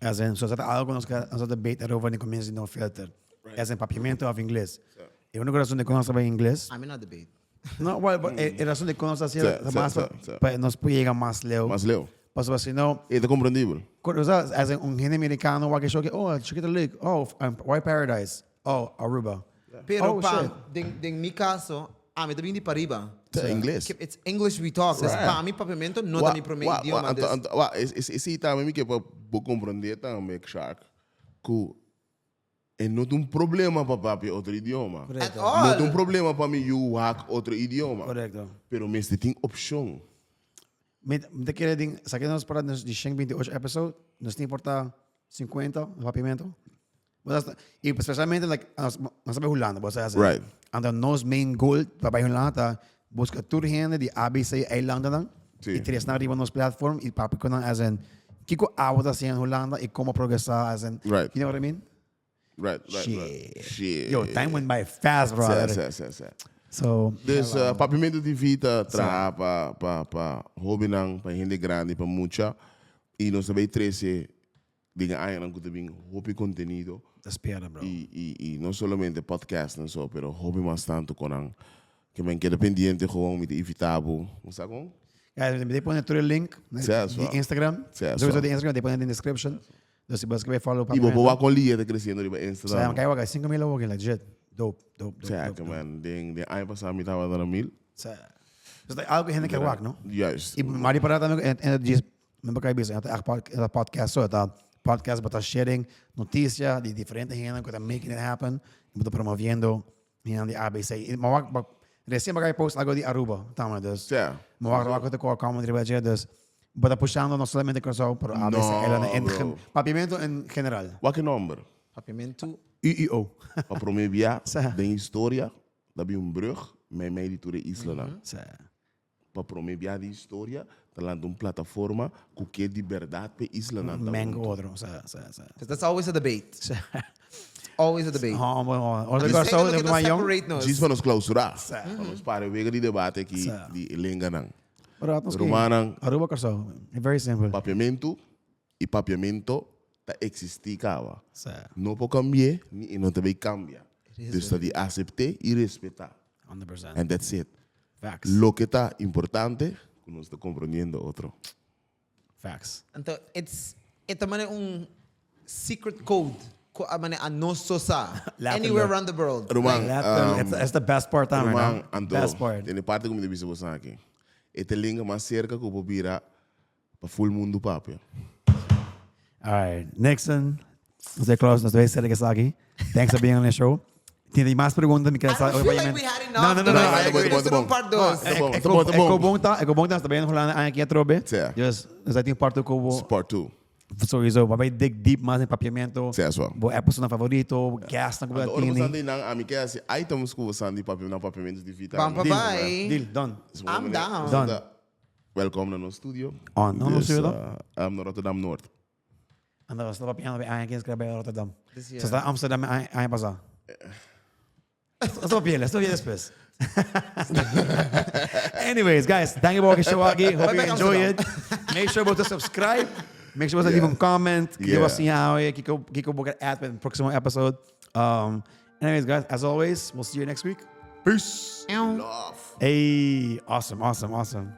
As in, so sa ta algo ku nos ka, nos a debate erover den comienzo di No Filter. As in papiamento of ingles. E unico razon di kon nos ta bai ingles. Ami no debate. No, well, but e, e razon di kon nos ta hasi ta mas pa nos por yega mas leu. Mas leu. Pasobra si no. E ta comprendibel. O sa, as in un hende americano wak e show ke, oh, show ke ta leuk. Oh, White Paradise. Oh, Aruba. Pero Oh, pa, shit. den, den mi caso, ami ta bin di pariba. Ta ingles. Ke- It's English we talk. Dus pa mi papiamento no ta mi prome Wa, wa, idioma. anto, Dus anto, wa, es, es, esei tambe mi ke pa bo comprende tambe, Shark, ku e no ta un problema pa papia otro idioma. at Correcto. No ta un all. problema pa mi yu wak otro idioma. Correcto. Pero mester tin opcion. Mi, mi ta kere den, sa ke nos para nos di 128 episode, nos tin por ta 50 na papiamento. Bo sa, y especialmente like, nos, nos ta bai Hulanda, bo sa ese. Right. Anto nos main goal pa bai Hulanda ta busca tur hende di ABC eilandennan Sí. y tres nan riba nos platform y papia cu nan as in kico abo ta haciendo en Hulanda y como progresa as in, Right. you know what I mean? Right, right, right. Shit. Shit. Yo, time went by fast, brother. Sí, sí, sí, sí. So, Dus uh, Papiamento TV ta traha pa, pa, pa hobennan, pa hende grandi, pa mucha. Y nos ta bay trece den e añanan cu ta bin hopi contenido. Ta spera, bro. Y, y, y no solamente podcastnan so, pero hopi mas tanto con nan. Que men keda pendiente gewoon, mi ta invita bo. Bo sa con? Guys, mi ta pone tur e link Sí, di Instagram. Sí, Sowieso di Instagram, te pone den description. Dus si bo escribe follow Y bo por wak con Lia ta creciendo riba Instagram. Sa, kaya wak, 5 mil awor, legit. Dope, dope, dope. Sa, dope, dope. man, den, den aña pasado mi tabata na mil. Sa. Dus dat algo hende ke wak, no? Juist. Y mari para tambe, en, en, en, mi pa bisa, en echt pod, podcast so, ta podcast bo ta sharing noticia di diferente hende ku ta making it happen, y bo ta promoviendo hende di ABC. Y ma wak, ma, recien pa post algo di Aruba, tambe, dus. Sa. Ma wak, wak te ko comment riba dje, dus bo ta pushando no solamente Curaçao, pero ABC, No, eilanden en bro. gen, papiamento en general. Wak e nomber? Papiamento. UIO. Pa prome bia Sa. den historia, ta bin un brug meimei di tur e islanan. Sa. Pa prome bia di historia, ta lanta un plataforma ku ke di berdad p'e islanan ta Meng huntu. otro. Sa, sa, sa. Because that's always a debate. Sa. It's always a debate. Hom, hom. Ora This Curaçao, thing e look at mas jong. separate nos. Djis pa nos clausura. Sa. Pa nos para e wega di debate aki Sa. di e lenganan. Pero at nos ke- Rumannan. Aruba Curaçao. Very simple. Papiamentu i papiamento ta eksistí kaba. Sa. No por kambi'é ni e no ta bay kambia. Dus ta di asept'é i respetá. 100%. And that's it. Facts. Loke ta importante ku nos ta komprondiendo otro. Facts. Anto it's e ta mane un secret code ku a mane a nos so sa Latin anywhere though. around the world. Ruman, Latin, it's the best part tambe, no? Ruman, anto, Best part. den e parti ku mi ta bisa boso aki, e ta e lenga mas serka ku por bira pa full mundu papia. All right, Nixon, nos ta close, nos ta bay cera esaki. Thanks for being on the show. Tin di mas pregunta mi I sa. don't feel like we had enough. No, no, no, no. No, I no, agree. no, no, no, Part dos. Ta bon, E ta bon, ta bon. ko bon ta, e ko bon ta, nos ta bay Hulanda aña aki atrobe. Sí. Dus, nos ta tin part two ku bo. Part two. Sowieso, bo bay dig deep mas den papiamento. Sí, aswa. Bo episode favorito, guest nan ku bo Anto, ora tini. bo san di nan, ami ke hasi items ku bo san di papia, na papiamento di vita. Bam pa Deal. bai. Deal, done. I'm down. Done. Welkom na nos studio. Oh, no, no Dus, studio? Na Rotterdam Noord. Anda, nos ta papiando bij aña kins bij Rotterdam. This year. Ze sta Amsterdam aña pasá. Nos ta papiando, nos ta papiando despues. Anyways, guys, thank you for watching show aki. Hope you Bye bye, enjoy Amsterdam. it. Make sure to subscribe. Make sure to leave a comment. Kiko Yeah. bo siña awe, kiko kiko bo add pa e próximo episode. Anyways, guys, as always, we'll see you next week. Peace. Love. Hey, awesome, awesome, awesome.